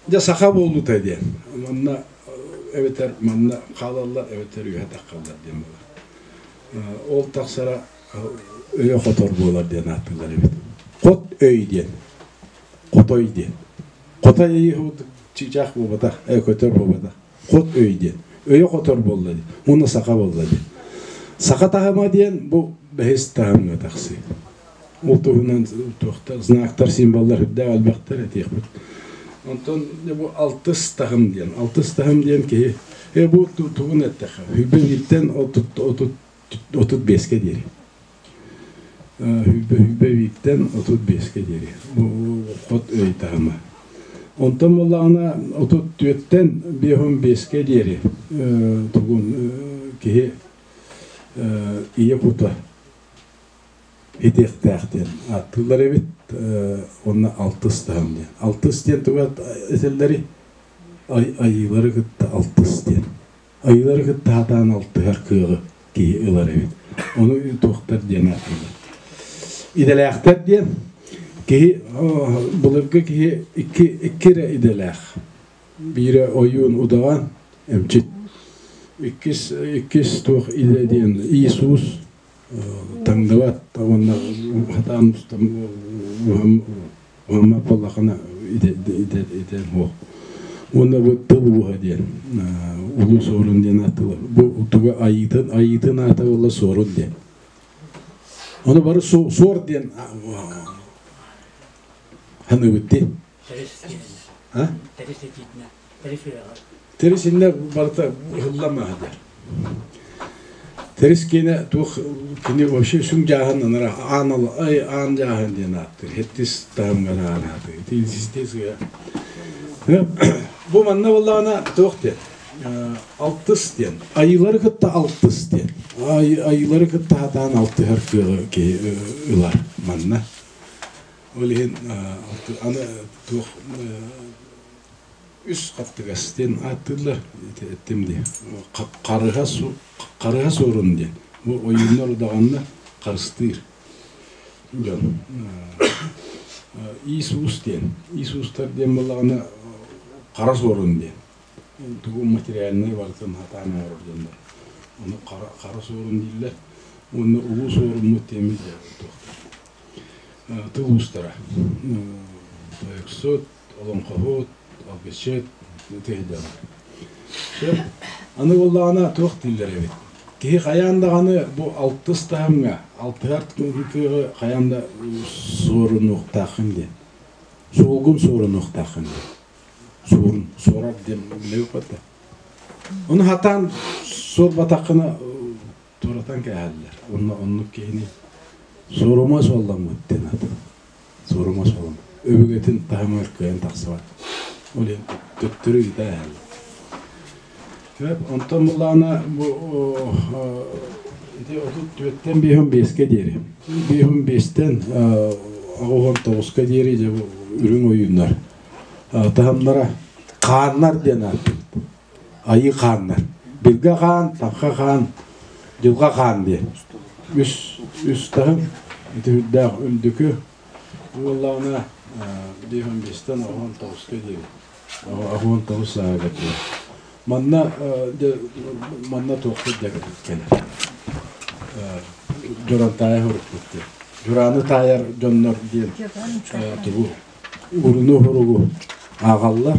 дьэ саха буолуута диэн. Манна эбэтэр манна хаалаллар, эбэтэр үөһэ таххаллар диэн буолар. Ол тахсара өйө хотор буолар диэн ааттыыллар эбит. Хот өй диэн. Хотой диэн. Хотой чыычаах буолбатах, көтөр буолбатах. Хот өй диэн. Өйө хотор буолла диэн. Уонна саха буолла диэн. Саха таһыма диэн бу бэһис таһымҥа тахсыы. Ол туһунан туохтар, знактар, символлар үрдээх элбэхтэр этиэхпит. Онтон бу алтыс таһым диэн. Алтыс таһым диэн киһи бу тугун эттэххэ, хүбүн иттэн 35-кэ диэри. Хүбэ бииртэн 35-кэ диэри. Бу хот өй таһыма. Онтон буоллаҕына 34-тэн 55-кэ диэри тугун киһи ийэ кута итиэхтээх диэн ааттыыллар эбит уонна алтыс таһым диэн. Алтыс диэн туга этэллэрий? Айыылары кытта алтыс диэн. Айыылары кытта сатаан алтыһар кыаҕы киһи ылар эбит. Ону туохтар диэн ааттыыллар. Идэлээхтэр диэн киһи былыргы киһи икки икки эрэ идэлээх. Биирэ ойуун удаҕан эмчит. Иккис иккис туох идэ диэн Иисус таҥныбат уонна сатаан уһаммат буоллаххына итэ суох. Уонна бу тыл ууһа диэн улуу суорун диэн ааттыылар. Бу туга айыытын айыытын аата буолла суорун диэн. Ону бары суор диэн саныыбыт дии. Тэрис иннэ барыта ыһыллан аһыдьар. Тэрис киэнэ туох кини вообще сүҥ дьааһын анара аан ай аан дьааһын диэн ааттыыр. Хеттис таһымҥа аан ааты. Ити систиэ сыа. Бу манна буоллаҕына туох диэн алтыс диэн. Айыылары кытта алтыс диэн. Айыылары кытта хатаан алтыһар кыаҕы киһи ылар манна. Ол иһин аны туох үс хаттыгас диэн ааттыыллар эттим дии. Харыһа харыһа суорун диэн. Бу ойууннар удаҕанна харыстыыр дьон. Иисус диэн. Иисустар диэн буоллаҕына хара суорун диэн. Тугу материальнай барытын хатаан оҥорор дьоннор. Ону хара, хара суорун дииллэр. Уонна улуу суоруммут диэммит туохтар. Тыл уустара. Тойуксут, олоҥхоһут, алгысчыт, тыһыдьалар. Сөп. Аны буоллаҕына туох дииллэр эбит. Киһи хайаан даҕаны бу алтыс таһымҥа, алтыһар кыаҕы хайаан да суорунуохтааххын диэн. Суолгун суорунуохтааххын диэн. Суорун, суорар диэн билэбит да. Ону хатаан суорбатаххына туоратан кээһэллэр. Онно оннук киһини суорума суолламмыт диэн аты. Суорума суолламмыт. Өбүгэтин таһымыгар кыайан тахсыбат. Ол иһин төттөрү ыыта эһэллэр. Сөп, онтон буллаҕына бу ити 34-тэн 55-кэ диэри. 55-тэн 89-ка диэри дьэ бу үрүҥ ойууннар таһымнара хааннар диэн ааттыыбыт. Айыы хааннар. Билгэ хаан, Таҥха хаан, Дьылҕа хаан диэн. Үс, үс таһым, ити үрдээх үрдүкү буоллаҕына 55-тэн 69-ка диэри. 69 сааһыгар диэри. Манна манна туохпут дьэ кэлэр. Дьуран таайа һурукпут диэн. Дьурааны таайар дьоннор диэн тугу уруну-һуругу ааҕаллар.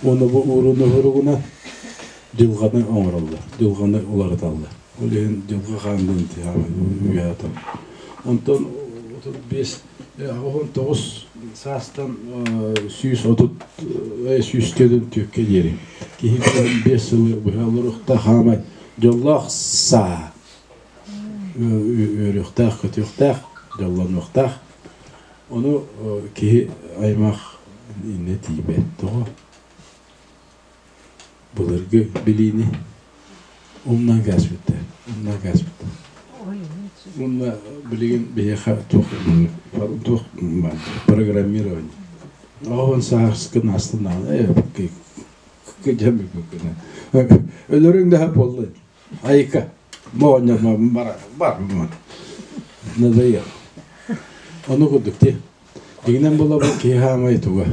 Уонна бу ууруну-һуругунан дьылҕаны оҥороллор, дьылҕаны уларыталлар. Ол иһин дьылҕа хаан диэн үөһэ Онтон 35 19 саастан 130 100 түөккэ диэри киһи 5 сылы быһа олоруохтаах хаамай дьоллоох саа үөрүөхтээх, көтүөхтээх, дьоллонуохтаах. Ону киһи аймах иннэ тиийбэт. Тоҕо? Былыргы билиини умнан кээспиттэр. Умнан кээспиттэр. Уонна билигин биһиэхэ туох туох программирование. Оҕон сааскын астын Өлөрүҥ да буолла. Айка, моонньо бар бар надоел. Ону курдук ти. Дигинэн була бу киһи хаамай туга.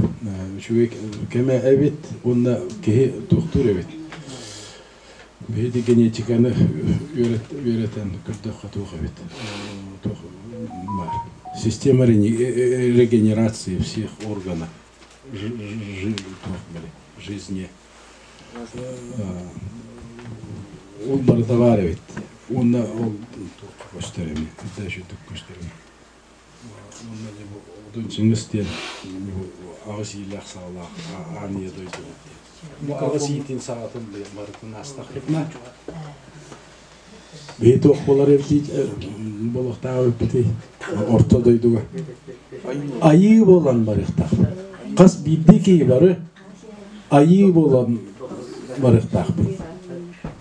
Үчүгэй кэмэ эбит уонна киһи туохтуур эбит. Биһиги генетиканы үөрэтэн көрдөххө туох эбит. Туох бар. Система регенерации всех органов жизни. Ол барыта баар эбит. Уонна ол туохха көстөр эми, үрдээшүрдүк көстөр эми. Уонна дьэ бу Одун Чыҥыс диэн аҕыс иилээх саҕалаах аан ийэ дойду диэн. Бу аҕыс иитин саҕатын барытын аастаххытына биһи туох буолар эбитий буолуохтаах эбиппитий орто дойдуга айыы буолан барыахтаахпыт. Хас биирдии киһи бары айыы буолан барыахтаахпыт.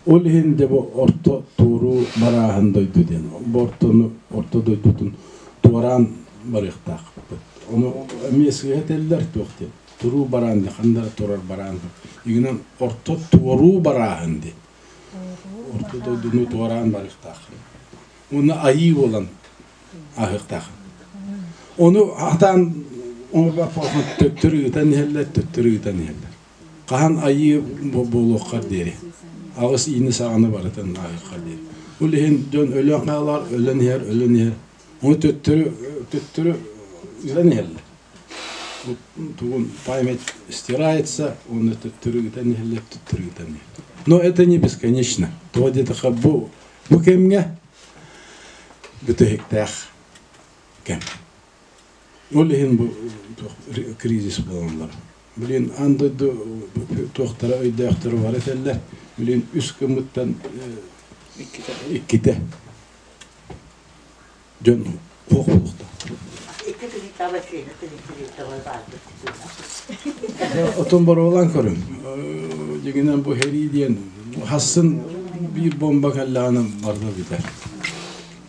Ол иһин дьэ бу орто туоруу барааһын дойду диэн. Бу ортону орто дойдутун туораан барыахтаахпыт. Ону эмиэ сыыһа этэллэр туох диэн. Туруу бараан диэн ханна эрэ турар бараан. Игинэн орто туоруу барааһын диэн. Орто дойдуну туораан барыахтааххын. Уонна айыы буолан ааһыахтаах. Ону хатаан оҥорбоппокко төттөрү ыытан иһэллэр, төттөрү ыытан иһэллэр. Хаһан айыы буолуоххар диэри. Аҕыс иини саҕаны барытын ааһыаххар диэри. Ол иһин дьон өлөн хаалар, өлөн иһэр, өлөн иһэр. Ону төттөрү төттөрү ыытан иһэллэр. Тугун память стирается, уонна төттөрү ыытан иһэллэр, төттөрү ыытан иһэллэр. Но это не бесконечно. Тоҕо диэтэххэ бу бу кэмҥэ бүтэһиктээх кэм. Ол иһин бу кризис буолаллар. Билин аан дойду туохтара өйдөөхтөрө бар этэллэр. Билин үс гыммыттан иккитэ дьон туох буолуохтаах. Отон боруолаан көрүҥ. Дьиҥинэн бу сэрии диэн хассын биир бомба кэллэҕинэ барыта бүтэр.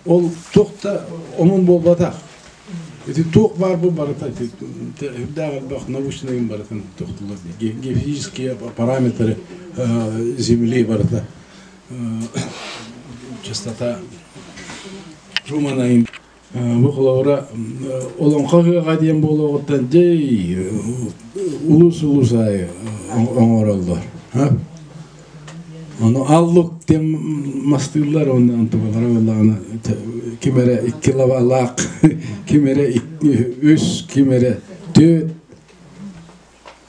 Ол туох да омун буолбатах. Ити туох баар бу барыта үрдээх элбэх научнайын барытын тохтулар. Геофизические параметры Земли барыта частота Трумана Бу холобура олоҥхо ыһыаҕа диэн буолуоҕуттан дьэй улуус-улуус аайы оҥороллор. Ону аллук диэн мастыыллар уонна онтукалара буоллаҕына ким эрэ икки лабаалаах, ким эрэ үс, ким эрэ түөрт,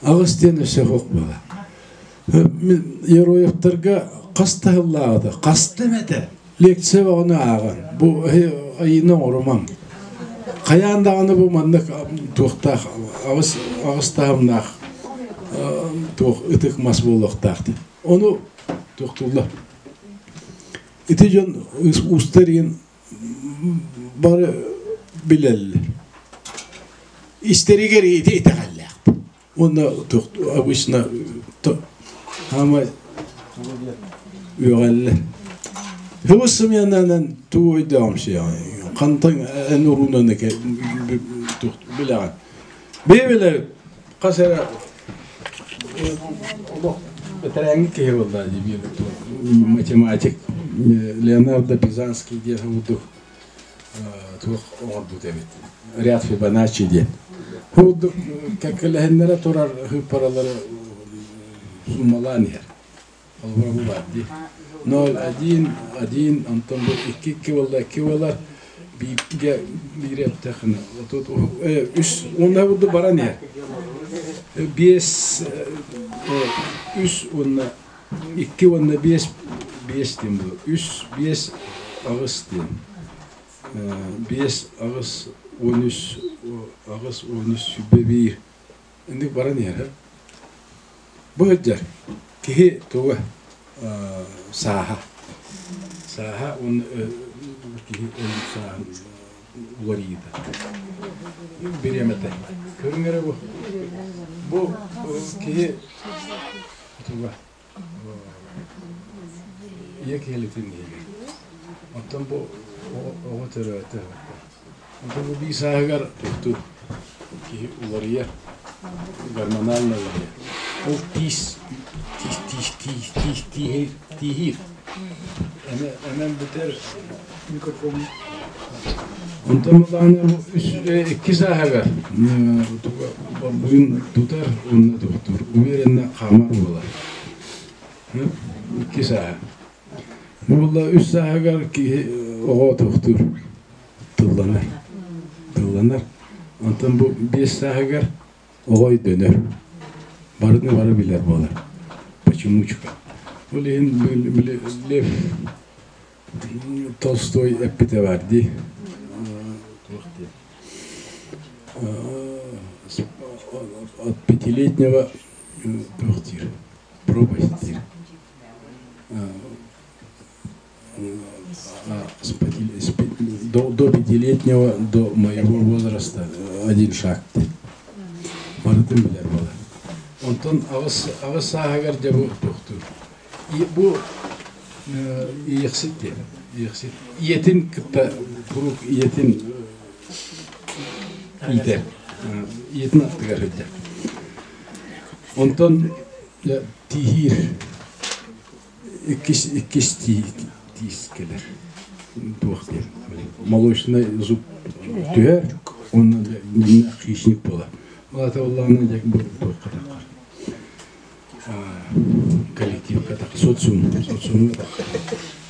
аҕыс диэн өссө суох буолар. Героевтарга хас да сыллааҕыта, хаста эмэтэ лекция бөҕөнү ааҕан, бу айыыны оҥорумаҥ. Хайаан даҕаны бу маннык туохтаах аҕыс аҕыс таһымнаах туох ытык мас буолуохтаах диэн. Ону туохтууллар. Ити дьон уустар иһин бары билэллэр. Истэригэр ити итэҕэллээх. Уонна обычно хаамай үөҕэллэр. Хыбыс сымыйанан тугу өйдөөҕүм Хантан эн уруунан билэҕин. Бэйэ билэр хас эрэ олох бэтэрээҥҥи киһи буолла дии математик Леонардо Пизанский диэн курдук туох оҥорбут эбит ряд Фибоначчи диэн курдук кэккэлэһиннэрэ турар сыыппаралары суммалаан иһэр холобура бу баар дии ноль один один онтон бу икки икки буолла икки буолар бииргэ биир эттэххинэ үс уонна курдук баран иһэр биэс үс уонна икки уонна биэс биэс диэн буолар үс биэс аҕыс диэн биэс аҕыс уон үс аҕыс уон үс сүүрбэ биир инник баран иһэр бу сылдьар киһи туга сааһа сааһа уонна киһи өлбүт сааһын уларыйыыта бириэмэтэ көрүҥ эрэ бу бу киһи туга ийэ киһилитин иһигэр оттон бу оҕо төрөөтө оттон бу биир сааһыгар туохтуур киһи уларыйар гормонально уларыйар ол тиис тиис тиис тиис тиис тииһир тииһиир эмэн бүтэр микрофон онтон даҕаны бу үс икки сааһыгар борбуйун тутар уонна тохтуур уверенно хаамар буолар икки сааһа бу буолла үс сааһыгар киһи оҕо тохтуур тылланар тылланар онтон бу биэс сааһыгар оҕо өйдөнөр барыны бары билэр буолар почемучка ол иһин Лев Толстой эппитэ баар дии туох диэн от пятилетнего туох диир пропасть диир до пятилетнего до моего возраста один шаг диэн барытын билэр буолар онтон аҕыс аҕыс сааһыгар дьэ бу туохтуур бу Иэхсит диэн. Иэхсит. Ийэтин кытта куруук ийэтин иитэр. Ийэтин аттыгар сылдьар. Онтон тииһиир иккис иккис тиис кэлэр. Туох диэн молочный зуб түһэр уонна хищник буолар. Ол аата буоллаҕына дьэ бу туохха таххар коллективка так социум социумҥа так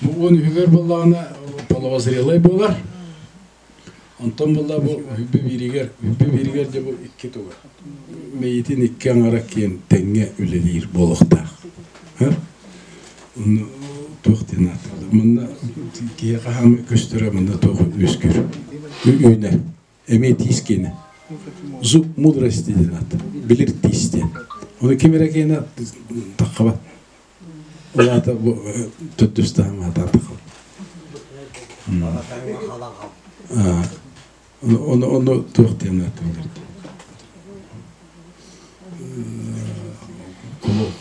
бу уон үһүгэр буоллаҕына половозрелай буолар онтон буолла бу үһүбү бииригэр үһүбү бииригэр дьэ бу икки туга мэйиитин икки аҥара киэн тэҥҥэ үлэлиир буолуохтаах онно туох диэн ааттыыллар манна киһиэхэ хаамыы көстөрө манна туох үөскүүр үүнэр эмиэ тиис киэнэ. Зуб мудрости диэн аат. Билир тиис диэн. Оны ким эрэ киэнэ таххабат. Ол аата бу төрдүс таһым аата таххабат. Оны оны туох диэн ааттыыллар.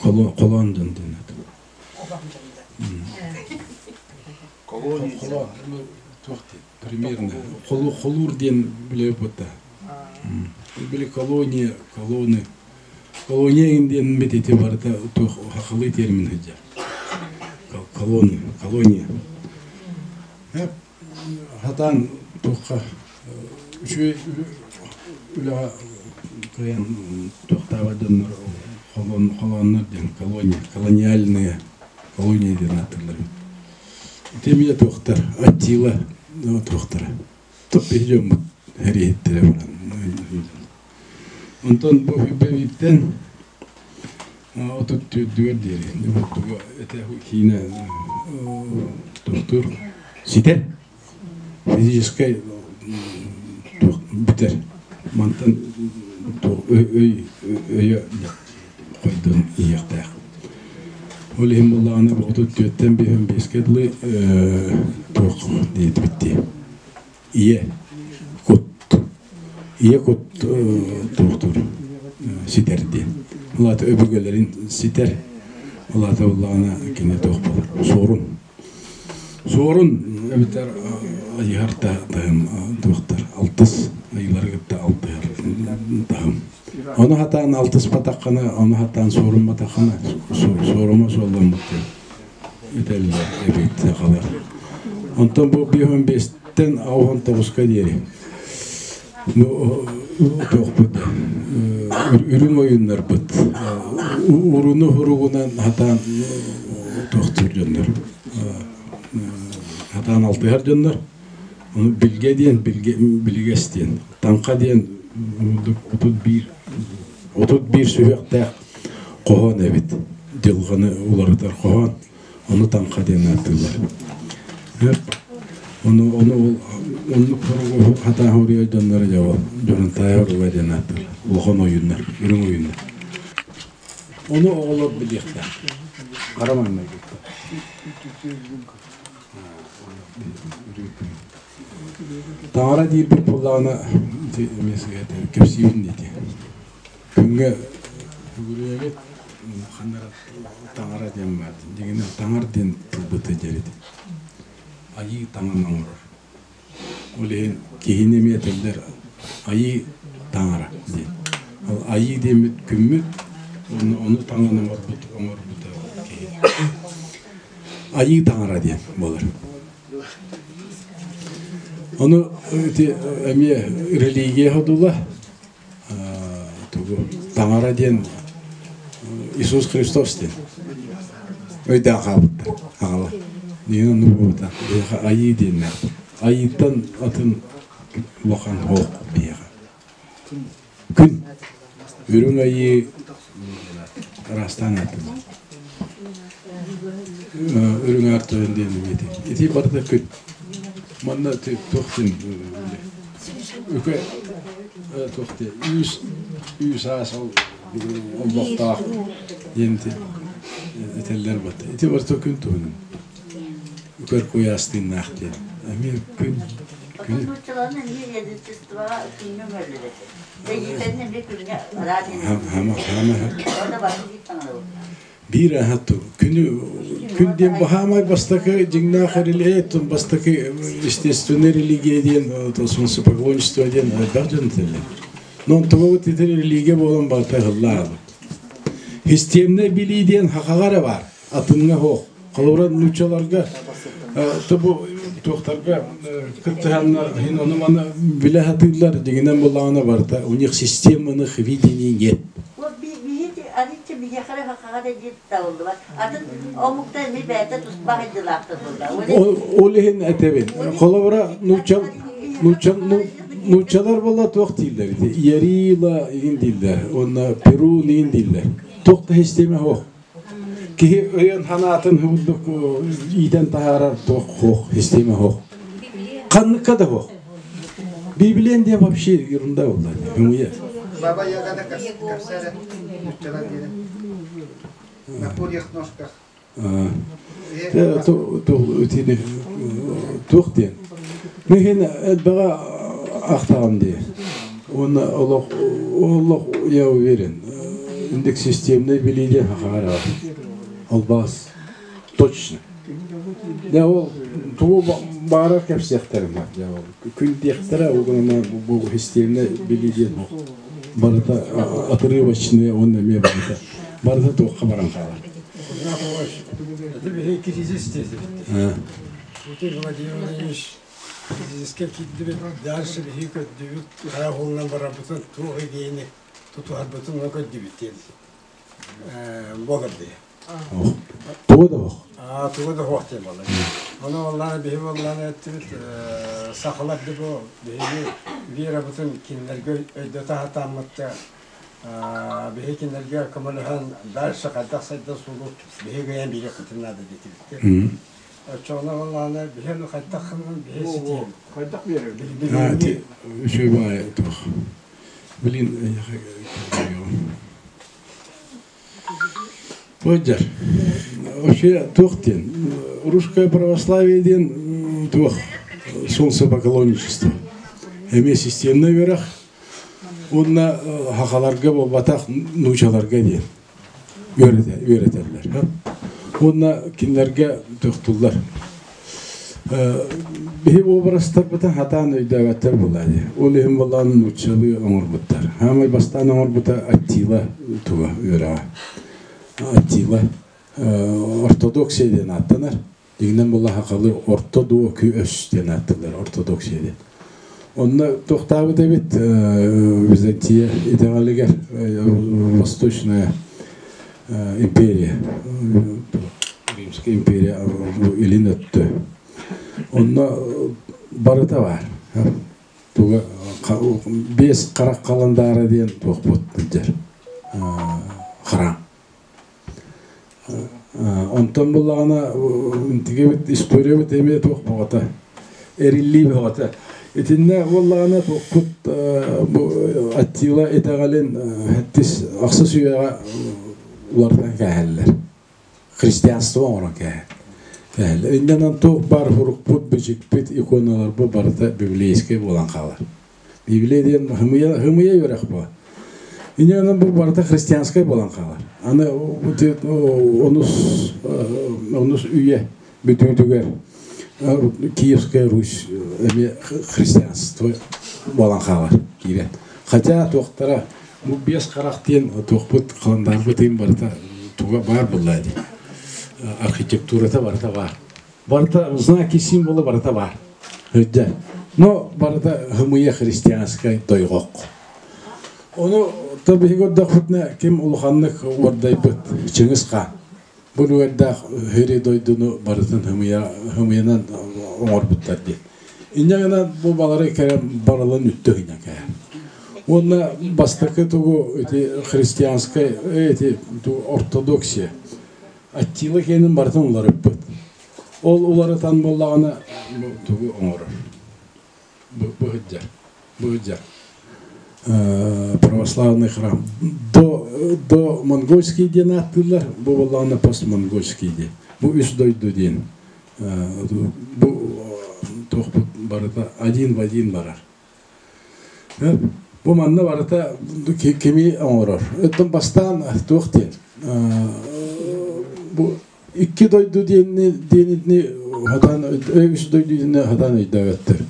Колон дьон диэн ааттыыллар. Колония. Туох диэн примерно холуур диэн билэ бутта. Били колония, колоны. Колония диэн бит ити барыта туох хахылыы термин сылдьар. Колония, колония. Хатаан туохха үчүгэй үлэҕэ кыайан туохтаабат дьоннор холооннор диэн колония, колониальные колония диэн ааттыыллар эбит. Ити эмиэ туохтар, Аттила туохтара. Топ биһи дьоммут эриэһиттэрэ баран. Онтон бу бэбиттэн 34-дүгэр диэри тугу этэ киинэ тохтуур ситэр физическэй бүтэр мантан өй өйө хойдон иһиэхтээх. Ол иһин буоллаҕына 34-тэн 55-ке дылы туох диэтибит дии. Ийэ кут ийэ кут туохтуур ситэр диэн. Ол аата өбүгэлэрин ситэр. Ол аата буоллаҕына кини туох буолар? Суорун. Суорун эбэтэр айыһар таһым туохтар алтыс айыылары кытта алтыһар таһым. Ону хатаан алтыспатаххына, ону хатаан суорумматаххына, суорума суолламмыт диэн этэллэр эбит сахалар. Онтон бу 55-тэн 69-ка диэри бу туохпут үрүҥ ойууннарбыт уруну хуругунан хатаан туохтуур дьоннор хатаан алтыһар дьоннор Ону билгэ диэн, билгэ, билигэс диэн, таҥха диэн 31 31 сүһүөхтээх хоһоон эбит. Дьылҕаны уларытар хоһоон. Ону таҥха диэн ааттыыллар. Ону ону ол оннук хоругу хатааһы уруйар дьоннору дьэ ол Дьурантаайа уруга диэн ааттыыллар. Улахан ойууннар, үрүҥ ойууннар. Ону оҕолор билиэхтээх. Хара маҥнайгыттан. Таҥара диирбит буоллаҕына ити эмиэ кэпсиибин ити. Күҥҥэ бүгүрүйэбит ханна эрэ таҥара диэн баар. Дьиҥинэн таҥар диэн тылбыты дьэрит. Айыы таҥан оҥорор. Ол иһин киһини эмиэ этэллэр айыы таҥара диэн. Ол айыы диэммит күммүт, ону, ону таҥан оҥорбут оҥорбута киһи. Айыы таҥара диэн буолар. Ону ити эмиэ религия ходула тугу таҥара диэн Иисус Христос диэн өйдөөн хаалбыттар аҕала. Диэн оннук буолбута. Биһиэхэ айыы диэннээх. Айыыттан атын улахан суох биһиэхэ. Күн үрүҥ айыы араастаан ааттанар. Үрүҥ аар тойон диэн эмиэ ити барыта күн. Манна туох диэн үкэ туох диэн үүс үүс аас ол олбохтоох диэн этэллэр бат. Ити барыта күн туһунан. Үкэр куйаас тыыннаах диэн. Эмиэ күн күн Биир аһат күнү күн диэн баһаамай бастакы дьиҥнээх религия, бастакы естественная религия диэн солнцепоклонничество диэн элбэх дьон этэллэр. Но онтугабыт ити религия буолан барыта ыһыллаабыт. Системнэй билии диэн хахаҕа эрэ баар, атыҥҥа суох. Холобура нууччаларга бу туохтарга кыттыһаннар иһин ону маны билэ сатыыллар дьиҥинэн буоллаҕына барыта у них системных видений нет. Ол иһин этэбин. Холобура нуучча нуучча нууччалар буолла туох дииллэр ити Ярила иһин дииллэр уонна Перун иһин дииллэр. Туох да систиэмэ суох. Киһи өйөн санаатын курдук иитэн таһаарар туох суох, систиэмэ суох. Ханныкка да суох. Библиян диэн вообще ерунда буолла. Хымыйа. Баба Ягада капсара нуччалар диэн. На курьих ножках. Туох диэн. Мин элбэҕэ ахтаҕым дии. Уонна олох олох я уверен, индекс системный билии диэн хахаара. Албаас. Точно. Дьэ ол тугу баарар кэпсиэхтэрин бар. Дьэ ол күн диэхтэрэ, ол гынан бу системный билии диэн барыта отрывочные уонна эмиэ барыта барыта туохха баран хаалар. Это биһи кризис диэтибит. Путин Владимир Владимирович кризискэ киирдибит, дальше биһи көрдүбүт, ыраах уолунан барарбытын, туох идеяны тутуһарбытын ону көрдүбүт диэн буолар дии. Тугу да ох. Тугу да ох диэн буолар. Ону валлаана биһи валлаана эттибит, сахалар да бу биһиги верабытын кинилэргэ өйдөтө сатааммытта биһи кинилэргэ көмөлөһөн дальше хайдах сайда суолу биһи гыйан биэриэхпитин наада диэтибит. Оччоҕуна валлаана биһи ону хайдах гынан биһи ситиэбит. Хайдах биэрэбит? Үчүгэй баҕайы туох. Блин, Быдьар. Вообще туох диэн, русское православие диэн туох солнцепоклонничество. Эмиэ системный үөрэх уонна хахаларга буолбатах нуучаларга диэн үөрэтэллэр. Уонна кинилэргэ тохтуллар. Биһи уобарастарбытын хатаан өйдөөбөттөр буолаа дии. Ол иһин буоллаан нууччалыы оҥорбуттар. Хаамай бастаан оҥорбута Аттила туга үөрэҕэ. Аттила ортодоксия диэн ааттанар. Дигинэн буолла хахалы орто дуо өс диэн ааттыыллар ортодоксия диэн. Онно туохтаабыт эбит Византия итэҕэлигэр Восточная империя, Римская империя илин өттө. Онно барыта бар. Туга бес харах халандаара диэн туохпут дэр храм. Онтон буллаҕына интигебит историябыт эмиэ туох бөҕөтө эриллии бөҕөтө. Итиннэ буоллаҕына туохпут бу Аттила итэҕэлин сэттис ахсыс үйэҕэ уларытан кээһэллэр. Христианство оҥорон кээһэллэр. Иннэнэн туох баар хурукпут, бичикпит, иконаларбыт барыта библейскэй буолан хаалар. Библия диэн хымыйа, хымыйа үөрэх буо. Иннэнэн бу барыта христианскай буолан хаалар. Аны онус онус үйэ бүтүүтүгэр Киевская Русь эмиэ христианство буолан хаалар киирэн. Хотя туохтара бу биэс харах диэн туохпут халандаарбыт иһин барыта туга баар буолла дии. Архитектурата барыта баар. Барыта знаки символы барыта баар. Өйдө. Но барыта хымыйа христианскай тойгок. Ону то биһиги көрдөхпүтүнэ ким улаханнык уордайбыт Чыҥыс хаан. Бу үлүгэрдээх сири дойдуну барытын хымыйа хымыйанан оҥорбуттар диэн. Инньэ гынан бу балары кэлэн барылын үттэ гына кэһэр. Уонна бастакы тугу ити христианскай эти ортодоксия Аттила киэнин барытын уларыппыт. Ол уларытан буоллаҕына бу тугу оҥорор? Бу сылдьар. Бу сылдьар. Православный храм. До, до монгольский диэн ааттыыллар, бу буоллаҕына постмонгольский диэн. Бу үс дойду диэн. Бу туохпут барыта один в один барар. Бу манна барыта кими оҥорор. Оттон бастаан туох диэн бу икки дойду диэнни диэнитини хатаан үс дойду диэнни хатаан өйдөөбөттөр.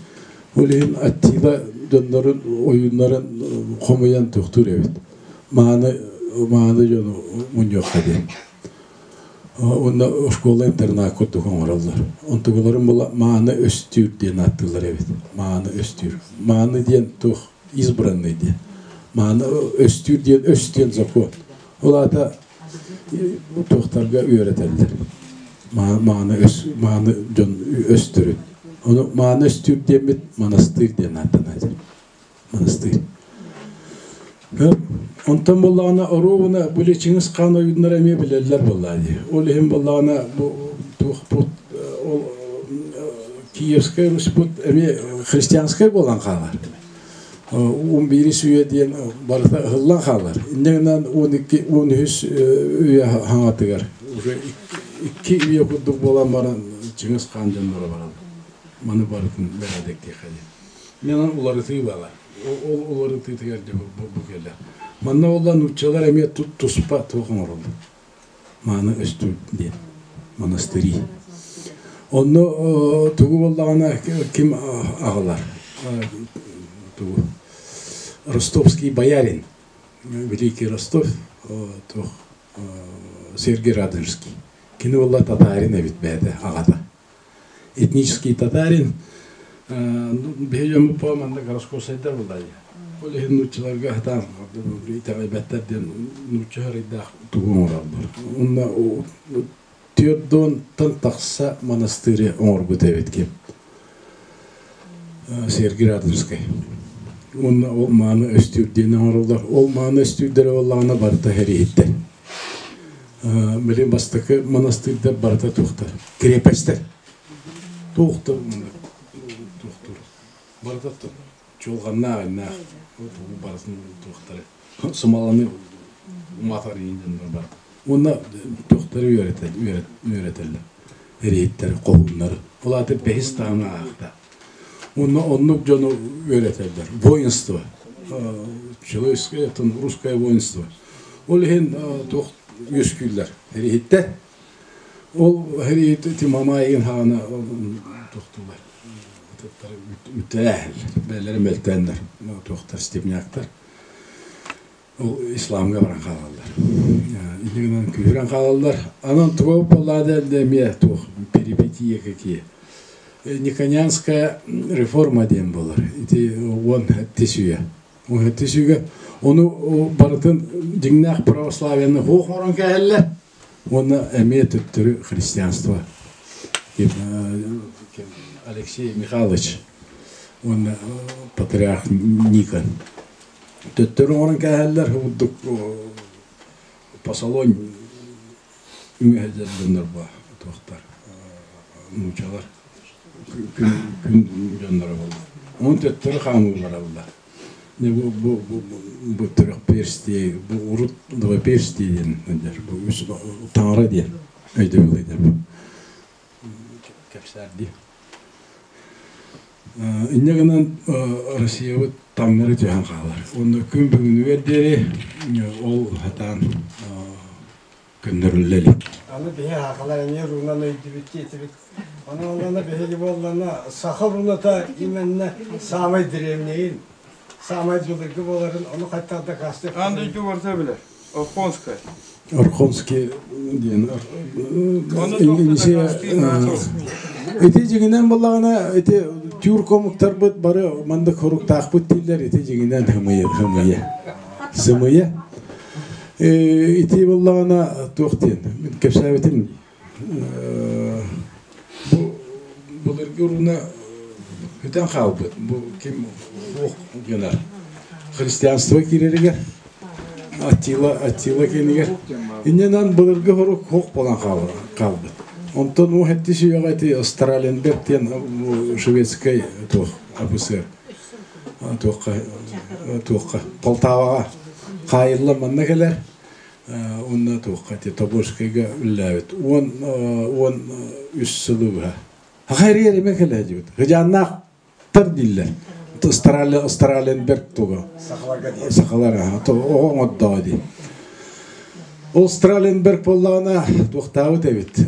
Ол иһин Аттила дьоннорун ойууннарын хомуйан туохтуур эбит. Мааны мааны дьону мунньуохха диэн. Уонна школа-интернат курдук оҥороллор. Онтугуларын була мааны өстүүр диэн ааттыыллар эбит. Мааны өстүүр. Мааны диэн туох избранный диэн. Мааны өстүүр диэн өс диэн закон. Ол аата туохтарга үөрэтэллэр. Мааны өс мааны дьон өстөрүн. Ону мааны өстүүр диэммит монастырь диэн ааттанар. Монастырь. Онтон буоллаҕына оруобуна били Чыҥыс Хаан ойууннара эмиэ билэллэр буоллаа дии. Ол иһин буоллаҕына бу туохпут ол Киевская Русь эмиэ христианскай буолан хаалар. 11 үйэ диэн барыта ыһыллан хаалар. Инньэ гынан 12 13 үйэ хаҥатыгар уже икки үйэ курдук буолан баран Чыҥыс хаан дьонноро бараллар. Маны барытын бэрээдэктиэххэ диэн. Мен уларытыы баала. Ол уларытыытыгар дьэ бу кэлэр. Манна буолла нууччалар эмиэ туспа туох оҥороллор. Мааны өстүр диэн монастыри. Онно тугу буоллаҕына ким аҕалар? Тугу? Ростовский боярин, Великий Ростов, туох Сергий Радонежский. Кини буолла татарин эбит бэйэтэ аҕата. Этнический татарин биһи дьоммут по манна городской сайдар буолла Ол иһин нууччаларга сатаан итэҕэйбэттэр диэн нуучча арыйдаах тугу оҥороллор. Онно түөрт тахса монастырь оҥорбут эбит ким. Сергий Радонежскай. Уонна ол мааны өстүүр диэн оҥороллор. Ол мааны өстүүрдэрэ буоллаҕына барыта хэриһиттэр. Билин бастакы монастырдар барыта туохтар? Крепостэр. Туохтар туохтур. Барыта чуолҕаннаах иннаах тугу барытын туохтары сымаланы уматар иин бар. Уонна туохтары үөрэтэллэр. Эриһиттэр, хоһууннары. Ол аата бэһис таһымы аахта. Уонна оннук дьону үөрэтэллэр. Воинство. Человеческое, русское воинство. Ол иһин туох үөскүүллэр. Эриһиттэр. Ол эриһит ити Мамайын хаана туохтулар. Үтэлэр, бэлэри мөлтөөннөр, туохтар, степняктар. Ол исламга баран хаалаллар. Инньэ гынан күүһүрэн хаалаллар. Анан туга буоллаада эмиэ туох перипетия какие. Никонянская реформа диэн буолар. Ити уон сэттис үйэ. Уон сэттис үйэ ону барытын дьиҥнээх православияны хуох оҥорон кээһэллэр. Уонна эмиэ төттөрү христианство. Алексей Михайлович уонна патриарх Никон. Төттөрү оҥорон кээһэллэр курдук посолонь үҥэһэллэр дьоннор баар туохтар нуучалар күн күн дьонноро буолла. Онон төттөрү хаамыылара буолла. Бу бу бу бу трехперстие бу урут двоперстие диэн бу үс таҥара диэн өйдөбүл ыйдар бу кэпсээр дии. Инньэ гынан Россиябыт таҥнары түһэн хаалар. Уонна күн бүгүнүгэр диэри ол сатаан көннөрүллэ илик. Аны биһи сахалар эмиэ рунан өйдүбүт диэтибит. Ону онно биһиги буоллана саха руната именно самай древнейин, самай былыргы буоларын ону хаттаах дакаастыах. Аан дойду барыта билэр. Орхонскай. Орхонский диэн ити дьиҥинэн буоллаҕына ити тюрк омуктарбыт бары маннык хоруктаахпыт дииллэр ити дьиҥинэн хымыйа хымыйа сымыйа ити буоллаҕына туох диэн мин кэпсээбитим бу былыргы руна бүтэн хаалбыт бу ким хуох гынар христианство киирэригэр Аттила, Аттила кэнигэр иннинэн былыргы хорук хуох буолан хаалбыт. Онтон уу хэттис үйэҕэ ити Страленберг диэн шведскай туох офицер туохха туохха Полтаваҕа хаайыллан манна кэлэр уонна туохха ити Тобольскайга үлэлээбит уон уон үс сылы быһа. Хайрыйар эмэ кэлээдьибит. Хыдьааннаах тар дииллэр. Австралия, Австраленберг туга. Сахалар оҕо оҥордоҕо дии. Ол Страленберг буоллаҕына туохтаабыт эбит.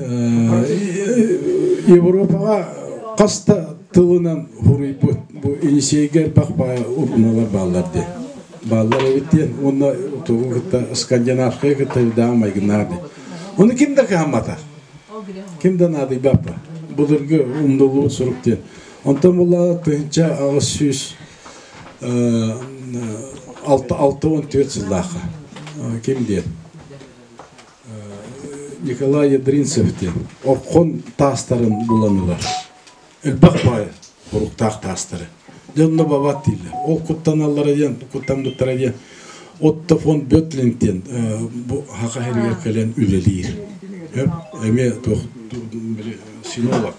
Европаҕа хас да тылынан хуруйбут бу Енисейгэ элбэх урналар бааллар дии. Бааллар эбит диэн уонна тугу кытта скандинавскай кытта даҕа майгыннаах дии. Ону ким да кыһаммата. Ким да наадыйбаппа. Былыргы умнуллубут сурук диэн. Онтон буолла 1864 сыллаахха ким диэн Николай Ядринцев диэн Орхон таастарын булан ылар. Элбэх баай хоруктаах таастары. Дьэ онно бабат дииллэр. Ол куттаналлара диэн, куттаммыттара диэн Отто фон Бөтлинг диэн бу Хаха сиригэр кэлэн үлэлиир. Эмиэ туох синолог.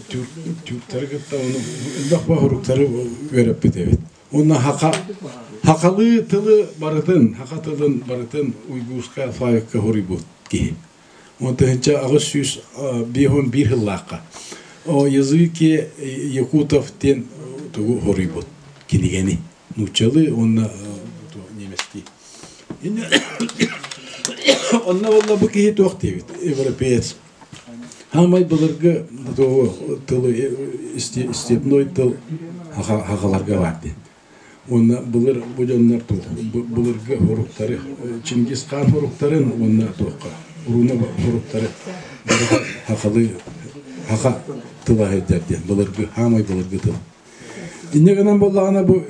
Түүртэри кытта ону элбэх баһуруктары үөрэппит эбит. Уонна хака хакалыы тылы барытын, хака тылын барытын уйгурскай алфавикка хоруйбут киһи. 1851 сыллаахха О языке якутов диэн тугу хоруйбут кинигэни нууччалыы уонна немецкий. Онно буолла бу киһи туох диэбит европеец. Хаамай былыргы тылы степной тыл хахаларга бар диэн. Уонна былыр бу дьоннор былыргы хоруктары Чингис хаан хоруктарын уонна туохха руна хоруктары хахалы хаха тыла сылдьар диэн былыргы хаамай былыргы тыл. Инньэ гынан буоллаҕына бу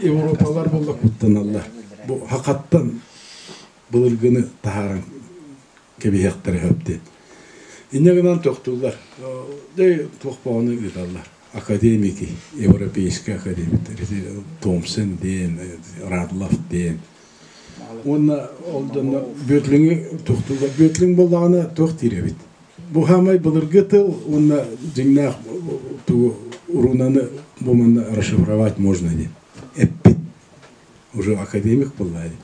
Европалар буолла куттаналлар. Бу хахаттан былыргыны таһааран кэбиһиэхтэрэ сөп диэн. Инньэ гынан тохтууллар. Дьэ туох баҕаны ыыталлар. Академики, европейскай академиктар, Томпсон диэн, Радлов диэн. Уонна ол дьонно Бөтлүҥү тохтууллар. Бөтлүҥ буоллаҕына туох диир эбит? Бу хаамай былыргы тыл уонна дьиҥнээх тугу рунаны бу манна расшифровать можно диэн эппит. Уже академик буолла диэн.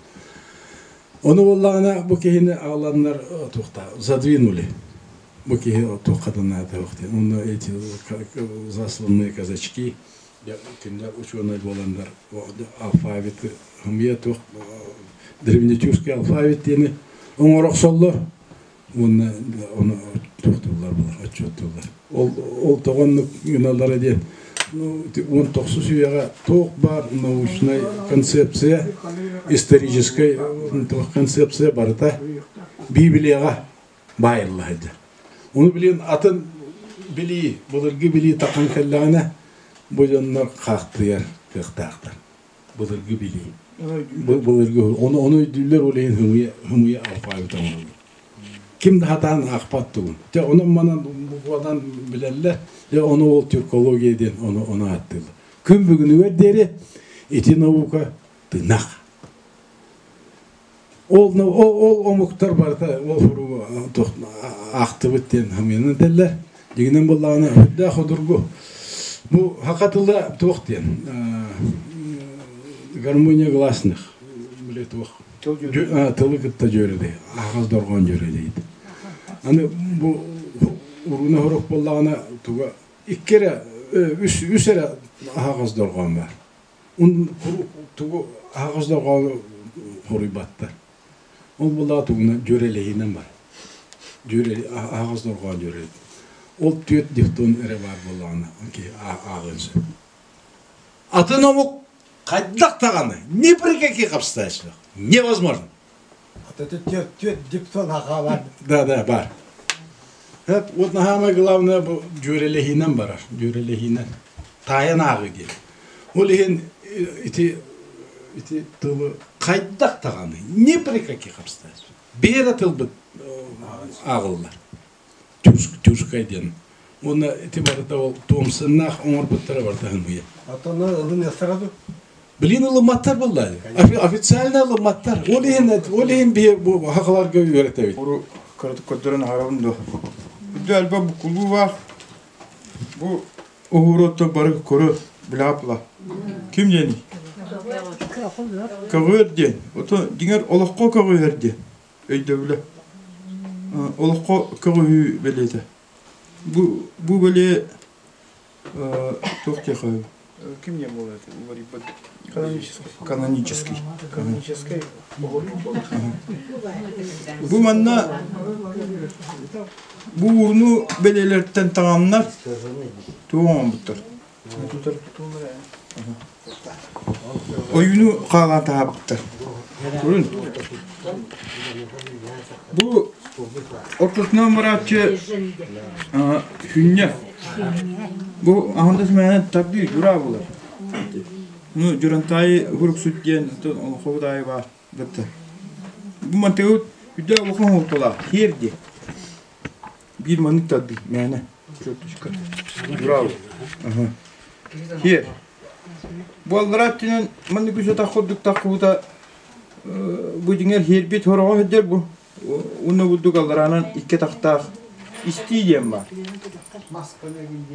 Ону буоллаҕына бу киһини аҕаланнар туохта задвинули. Бу киһи туохха да наада суох диэн. Онно эти засланные казачки кинилэр учуонай буоланнар алфавиты хымыйа туох древнетюркский алфавит диэни оҥоро охсоллор уонна ону туохтууллар булар отчуоттууллар. Ол ол тоҕо оннук гыналлара диэн уон тохсус үйэҕэ туох баар научнай концепция, историческай туох концепция барыта Библияҕа баайылла сылдьар. Ону билигин атын билии, былыргы билии тахан кэллэҕинэ, бу дьоннор хаахтыйар кыахтаахтар. Былыргы билии. Былыргы ону ону өйдүүллэр ол иһин хымыйа хымыйа алфавит оҥороллор. Ким да хатаан аахпат тугун. Дьэ онон манан буквадан билэллэр. Дьэ ону ол тюркология диэн ону ону ааттыыллар. Күн бүгүнүгэр диэри ити наука тыынах. Ол ол омуктар барыта ол суругу аахтыбыт диэн хамыйанан этэллэр. Дьиҥинэн буоллаҕына үрдээх судургу. Бу саха тыла туох диэн гармония гласных били туох тылы кытта дьүөрэлэй аһаҕас дорҕоон дьүөрэлэйит. Аны бу уруна хорук буоллаҕына туга икки эрэ үс үс эрэ аһаҕас дорҕоон бар. Тугу аһаҕас дорҕоону хоруйбаттар. Ол буоллаҕа тугунан дьүөрэлэһиинэн бар. Аһаҕас дорҕоон дьүөрэлэһии. Ол түөрт дифтон эрэ баар буоллаҕына киһи ааҕыан сөп. Атын омук хайдах даҕаны ни при каких обстоятельствах невозможно. Түөрт дифтон аҕа бар. Да, да, бар. Вот самое главное бу дьүөрэлэһиинэн барар, дьүөрэлэһиинэн. Таайан ааҕыы диэн. Ол иһин ити ити тылы хайдах даҕаны ни при каких обстоятельствах биэрэ тылбыт ааҕыллар. Тюркскай диэн. Уонна ити барыта ол Томсоннаах оҥорбуттара барыта хымыйа. Оттон ылыныахтара дуу? Билин ылымматтар буолла. Официально ылымматтар. Ол иһин ол иһин биһи бу хахаларга үөрэтэбит. Уру көрдөрөн аһарабын дуо? Үрдэ элбэх буккулуу баар. Бу уһууру бары көрө билаапла. Ким диэний? Көҕүөр диэн. Ото дьиҥэр олоххо көҕүһэр диэн өйдөбүлэ. Олоххо көҕүһүү бэлиэтэ. Бу бу бэлиэ туох диэхэ Ким не был это уларыйбыт? Канонический. Канонический. Канонический. Бу манна бу ууну бэлиэлэртэн таҥаннар туох оҥорбуттар? Ойууну хаалаан таһаабыттар. Көрүн. Бу ортотунан барааччы хүнньэ. Бу аһындас мээнэ тардыы дьураа буолар. Ну, Дьурантаайы Уруксут диэн олоххобут аайы баар бытта. Бу мантыгыт үрдэ улахан оҥортолоох хиэр диэн. Биир маннык тардыы мээнэ. Черточка. Дьураа. Хиэр. Бу аллараа өттүнэн маннык үс атах курдук таххыбыта бу дьиҥэр хиэрбит хороҕо сылдьар бу. Уонна бурдук аллараанан икки атахтаах. Истии диэн баар.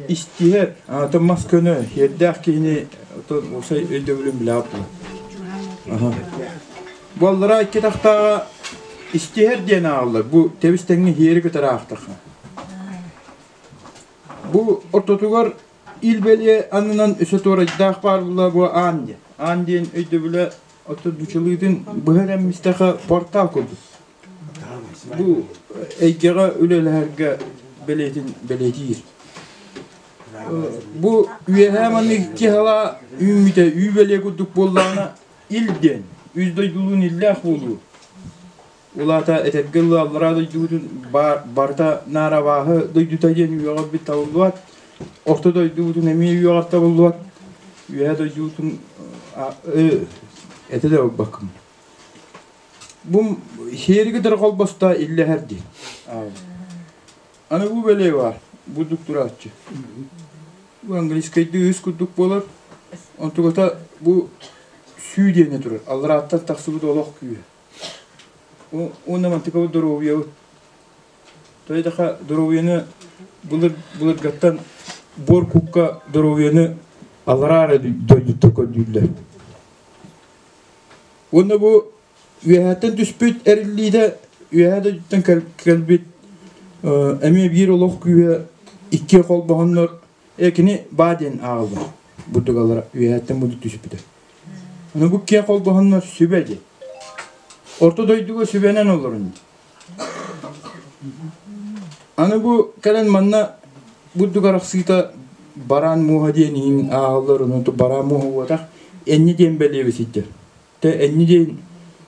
Истиһэр, атын мас көнө, сиэрдээх киһини отон уопсай өйдөбүлүн билээт була. Бу аллараа икки тахтааҕа истиһэр диэн ааҕыллар. Бу тэбис тэҥҥэ иһиэри кытары аахтахха. Бу ортотугар ил бэлиэ аннынан өссө туорайдаах баар була бу аан диэн. Аан диэн өйдөбүлэ оттон дучалыытын быһа эрэммистэхэ портал курдук. Бу эйгэҕэ үлэлэһэргэ бэлиэтин бэлиэтиир. Бу үөһээ маннык икки халаа үүммүтэ үү бэлиэ курдук буоллаҕына ил диэн үс дойдулуун иллээх буолуу. Улаата этэргэ дылы аллараа дойдубутун барыта наар абааһы дойдута диэн үөҕэрбит табыллыбат. Орто дойдубутун эмиэ үөҕэр табыллыбат. Үөһээ дойдубутун этэ да ылбаккын. Бу сиэри кытары холбосто иллэһэр дии. Аны бу бэлиэ баар, бурдук турааччы. Бу английскайдыы үс курдук буолар. Онтугата бу сүү диэни турар. Алларааттан тахсыбыт олох күүһэ. Уонна мантыкабыт доруобуйабыт. Тойдаха доруобуйаны былыр былыргаттан буор кукка доруобуйаны аллараа эрэ дойдуттан көрдүүллэр. Уонна бу үөһээттэн түспүт эриллиитэ үөһээ дойдуттан кэлбит эмиэ биир олох күүһэ икки холбоһоннор кини баа диэн ааҕыллар бурдугалара үөһээттэн бурдук түспүтэ. Аны бу икки холбоһоннор сүбэ диэн. Орто дойдуга сүбэнэн олорун. Аны бу кэлэн манна бурдук арахсыыта бараан муоһа диэн иһин ааҕыллар, ону бараан муоһа буотах энньэ диэн бэлиэбит сылдьар. Тэ энньэ диэн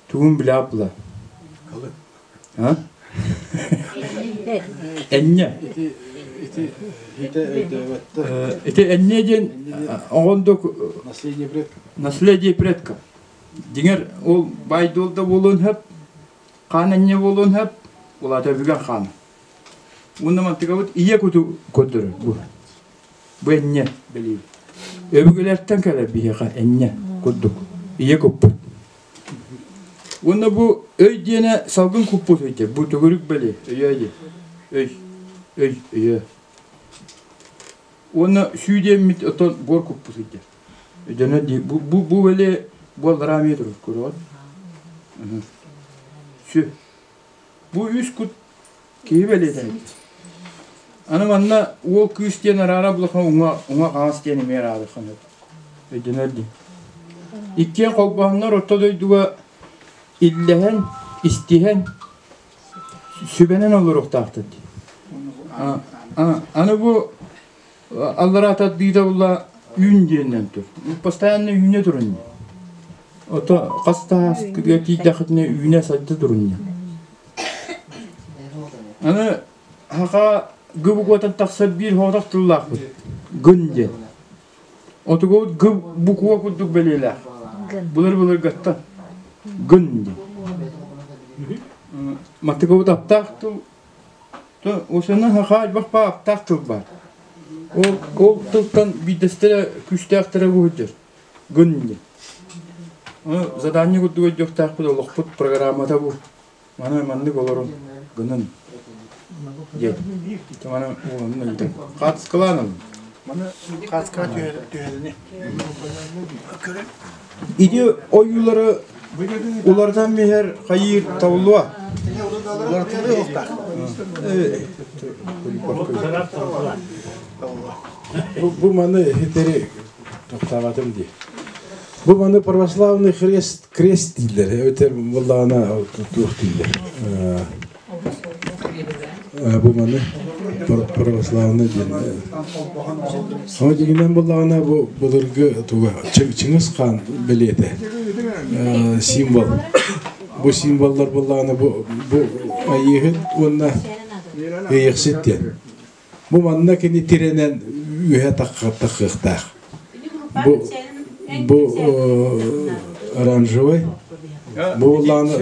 тугун билээт була? А? Энньэ. Ити ити өйдөөбөттөр. Ити энньэ диэн оҕондук Наследие предков. Наследие предков. Дьиҥэр ол баай-дуол да буолуон сөп, хаан энньэ буолуон сөп, улаата өбүгэн хаана. Уонна мантыкабыт ийэ куту көрдөрөр бу. Бу энньэ бэлиэ. Өбүгэлэртэн кэлэр биһиэхэ энньэ курдук. Ийэ куппут. Уонна бу өй диэнэ салгын куппут өйдө. Бу төгүрүк бэлиэ, өйөө диэн. Өй, өй, өйөө. Уонна сүү диэммит оттон буор куппут өйдө. Өйдөнөр дии. Бу, бу, бу бэлиэ буоллараа эмиэ турар, көрөҕүт? Сү. Бу үс кут киһи бэлиэтээбит. Аны манна уол кыыс диэн араара булахан уҥа уҥа хаҥас диэн эмиэ араадыхан өйдөнөр дии. Иккиэн холбоһоннор орто дойдуга иллэһэн, истиһэн, сүбэнэн олоруохтаахтар дии. Аны бу аллараа тардыыта була үүн диэннэн тур. Постоянно үүнэ турун. Ото хас тааскыга тиийдэххитинэ үүнэ сайда турун. Аны хаха гыбукуотан тахсар биир хоотох тыллаахпыт. Гын диэн. Отугут гы буква курдук бэлиэлээх. Былыр-былыргаттан гын диэн. Матыгыбыт аптаах тыл Осена хаха альбах аптаах тыл баар. Ол, ол тылтан биирдэстэрэ күүстээхтэрэ бу сылдьар. Гын диэн. Ону задание курдук өйдүөхтээхпит олохпут программата бу. Маны маннык олорун гынын диэн. Маны уоланна ыытан. Хаатыскалаан ылын. Маны хаатыскаҕа түһэрини. Ити ойуулары уларытан биһэр хайыыр табыллыа. Уларытыллыы уохтаах. Бу маны хитери тохтаабатым дии. Бу маны православный хрест крест дииллэр, эбэтэр буоллаҕына туох дииллэр. Бу маны православный диэн. Ол дьиҥинэн буоллаҕына бу былыргы туга Чыҥыс хаан бэлиэтэ символ. Бу символлар буоллаҕына бу бу Айыыһыт уонна Иэйэхсит диэн. Бу манна кини тирэнэн үөһэ таххыахтаах. Бу бу оранжевый бу буоллаҕына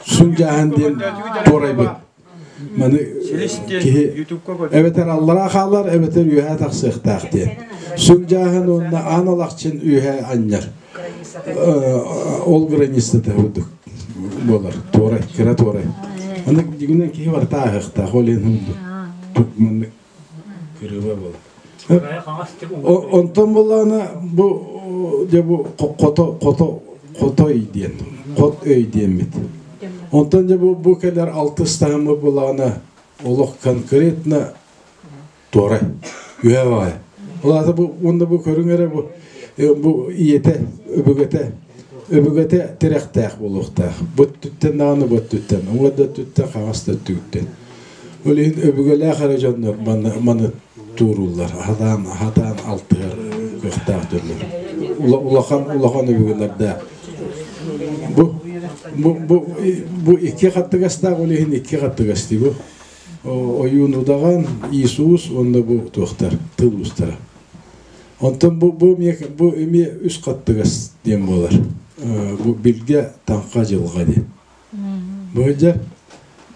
сүндьааһын диэн туорайбыт. Маны киһи эбэтэр аллараа хаалар, эбэтэр үөһэ тахсыахтаах диэн. Сүндьааһын уонна аан алахчын үөһэ анньар. Ол границата курдук буолар. Туорай, кыра туорай. Аны дьигинэн киһи барыта ааһыахтаах, ол иһин курдук. Маннык кырыба буолар. Онтон буллаҕына бу дьэ бу хото хото хотой диэн хот өй диэммит. Онтон дьэ бу бу кэлэр алтыс таһыммыт буллаҕына олох конкретно туорай үһэ баҕайы. Ол аата бу уонна бу көрүҥ эрэ бу бу ийэтэ өбүгэтэ өбүгэтэ тирэхтээх буолуохтаах. Бу өттүттэн даҕаны бу өттүттэн, уҥа да өттүттэн, хаҥас да өттүгүттэн. Ол иһин өбүгэлээх эрэ дьоннор маны, маны туорууллар, хатаан, хатаан алтыһар кыахтаах дьоннор. Улахан, улахан өбүгэлэрдээх. Бу, бу, бу, бу икки хаттыгастаах, ол иһин икки хаттыгас дии бу. Ойуун удаҕан, Иисус уонна бу туохтар, тыл уустара. Онтон бу, бу, эмиэ, бу эмиэ үс хаттыгас диэн буолар. Бу билгэ таҥха дьылҕа диэн. Бу сылдьар.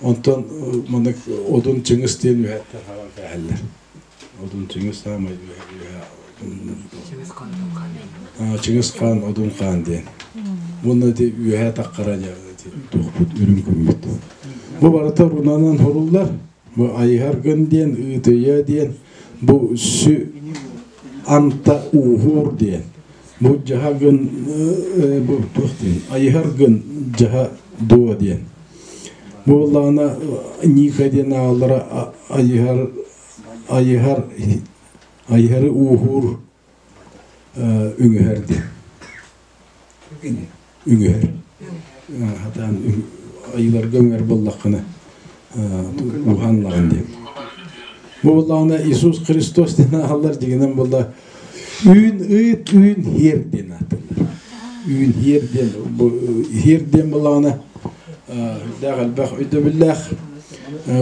Онтон маннык Одун Чыҥыс диэн үһэттэр хаҕан кээһэллэр. Одун Чыҥыс саамай үһэ Чыҥыс хаан Одун хаан диэн. Уонна ити үөһээ таххара туохпут үрүҥ күммүт. Бу барыта рунанан хоруллар. Бу айыһаргын диэн, ыытыйа диэн, бу сү анта ууһуур диэн. Бу дьаһа гын бу туох диэн айыһар гын дьаһа дуо диэн. Бу буоллаҕына Ника диэн ааллара айыһар айыһар айыһары ууһуур үҥүһэр диэн. Үҥүһэр. Хатаан айыыларга үҥэр буоллаххына ууһаан ылаҕын диэн. Бу буоллаҕына Иисус Христос диэн ааллар дьиҥинэн буолла Үүн ыыт үүн хиэр диэн ааттанар. Үүн хиэр диэн бу хиэр диэн буоллаҕына үрдээх элбэх өйдөбүллээх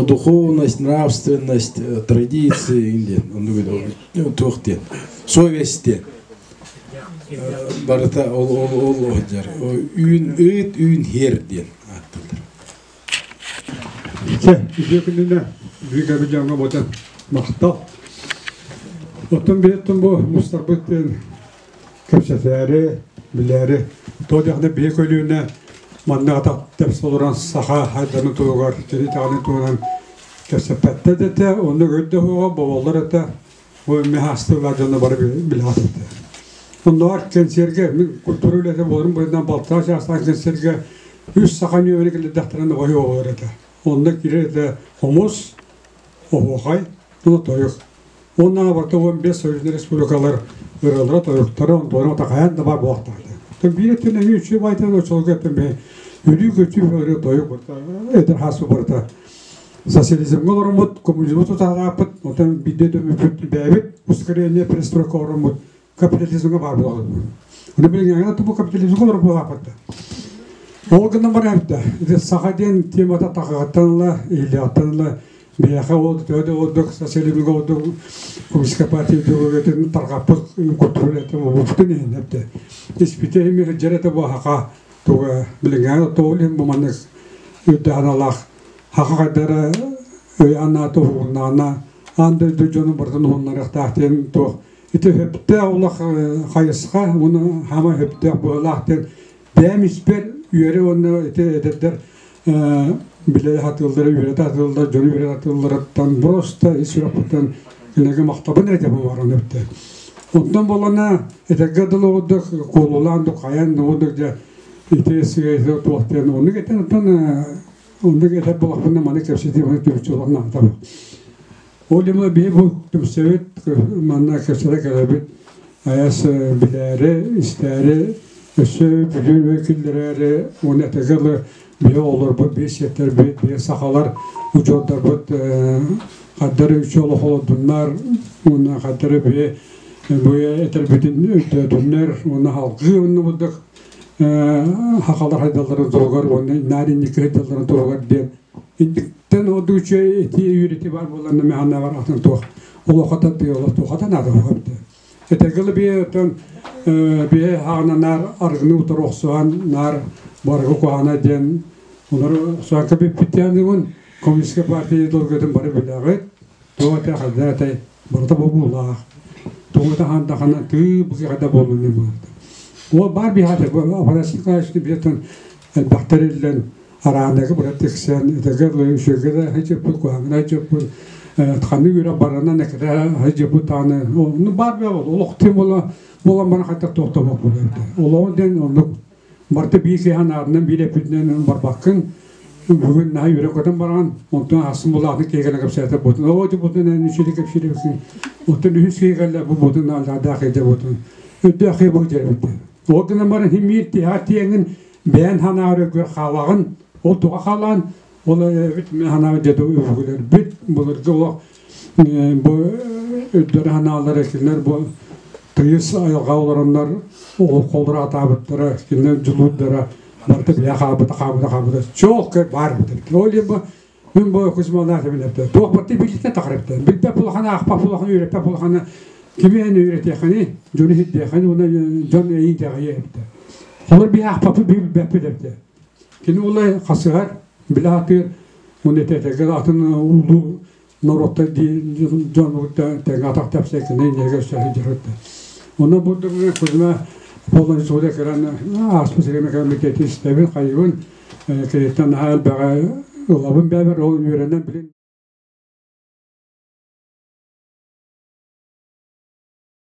духовность, нравственность, традиции диэн оннук туох диэн совесть диэн барыта ол ол ол сылдьар үүн ыыт үүн хиэр диэн ааттыыллар. Чэ, үтүө күнүнэ бүгүн дьоҥҥо ботан махтал. Оттон биһиттэн бу мустарбыт кэпсэтээри, билээри, то дэхне биһи көлүөнэ манна атах тэпс олорон саха хайданы туһугар, кини таҕаны туһунан кэпсэппэттэ дэтэ, онно көрдө хуоҕа боболлор этэ, бу мехастыылар дьоно бары билэхтэ. Онноор кэнсиэргэ мин культура үлэтэ буоларым быһыытынан балтараа чаастаах кэнсиэргэ үс саха нүөмэрин киллэрдэхтэринэ оһой буолар этэ. Онно киирэр этэ хомус, оһуохай, уонна тойук. Уонна барыта 15 союзный республикалар ырыалара, тойуктара, онтуларын отахайан да бар буолуохтаах. Биир өттүнэн эмиэ үчүгэй байтан очолго эттим бэйэ өлүү-көтүү ырыа тойук барыта эдэр хаас барыта социализмҥа олороммут, коммунизмы тутаһарааппыт, онтон биирдэ төмүппүт бэйэбит ускорение перестройка олороммут капитализмҥа баар буолабыт. Оны билиҥҥэ тубу капитализмҥа олорор буолааппыт да. Ол гынан баран эбитэ, ити саха диэн темата тахаҕыттан ыла, иһиллэҕиттэн ыла биһиэхэ ол төһө да ордук социализмҥа ордук коммунистическая партия идеологиятын тарҕаппыт контроль этэ буолбутун иһин эбитэ. Испитэ иһин сылдьар этэ бу хаха туга билиҥҥэ тоҕул иһин бу маннык үрдээх Хаха хайдара өй анаата уһугуннаҕына аан дойду дьону барытын уһуннарыахтаах диэн туох ити сөптөөх улах хайысха уонна хаама сөптөөх быһыылаах диэн бэйэм испэр үөрэ уонна ити эдэрдэр билэ сатыыллара үөрэтэ сатыыллар дьону үөрэтэ сатыылларыттан просто ис сүрэхпиттэн кинилэргэ махтабын эрэ диэн баран эбитэ. Онтон буоллана этэргэ дылы курдук куолулаан хайаан да курдук дьэ ити сыһыа туох диэн оннук этэн оттон Оннук этэр буоллахпына маны кэпсэтии маны түмсүү олох наада. Ол дьоно биһи бу түмсэбит, манна кэпсэтэ кэлэбит, айас билээри, истээри, өссө бүлүү киллэрээри, уонна этэргэ дылы биһи оҕолорбут, биһи сиэттэрбит, биһи сахалар учуоттарбыт хардары үчү олох олордуннар, уонна хардары биһи бу этэрбитин өйдөөтүннэр, уонна халгыы онно бурдук хахалар хайдалларын туһугар уонна наар инники хайдалларын туһугар диэн инниктэн ордук үчүгэй этии үөрэтии баар буолларына механабар атын туох олохото тыала туохата наада буолбут этэргэл бие оттон бие хаҕына наар аргыны утары охсуһан наар барыгы куһаана диэн олору охсуһанка бүппүттээниун коммунистическая партия идеологиятын бары билэҕит туох этэ хайда этэй барыта бобуулаах тугу таһаан дахана тыы быгыгада буолуну баарда ол бар биһата Афанасий Николаевич биэтэн элбэхтэр иллэн араанага бара тиксэн этэргэ үчүгэй да хачыппыт куһаҥна хачыппыт. Ханнык үөрэх баранан экэтэ сылдьыбыт даҕаны ну баар бөҕө олох тыын буола буолан баран хайдах тохтобот буолар Олоҕун диэн оннук барыта биир киһи анаарынан биир эппитинэн барбаккын бүгүн наһаа үөрэ көтөн баран онтон ахсын булаатын киһи кэпсээтэ бутун оо бутун эн үчүгэй кэпсиирбитин оттон үһүс киһи кэллэ бу бутун аллардаах идэ бутун өйдөөх киһи бу дьэрбитэ ол гынан баран химиир тиһэҕэр тиэҥин бэйэн санааҕар өйгөр хаалаҕын ол туга хаалаан ол эбит санааҕа дьэ үбүгүлэрбит былыргы олох бу өйдөрө санаалара кинилэр бу тыйыс айылҕа олороннор олоххолоро атаабыттара кинилэр дьулуурдара барыта бэйэ хаалбыта хаалбыта хаалбыта чуолкай баар эбит ол иһин бу мин бу Кузьмалаах эбинэптэ туох барыта билиитэ тахарыпта билбэт улахан аахпат улахан үөрэппэт улахана кими эн үөрэтиэххиний дьону сирдиэххиний уонна дьон эйиин итэҕэйиэ эбитэ холор биһи аахпаппыт билбэппит эбитэ кини улай хасыһар билэ сатыыр уонна этэтэргэ атын улуу норуоттар дьон тэҥҥэ атах тэпсэ кини иннигэр сылдьар Онно бу Кузьма Полон сууда кэлэн ааспыт сиргэ кэмитиэти истэбин, хайыбын, киниттэн наһаа элбэҕи ылабын бэйэбэр, ол үөрэнэн билин.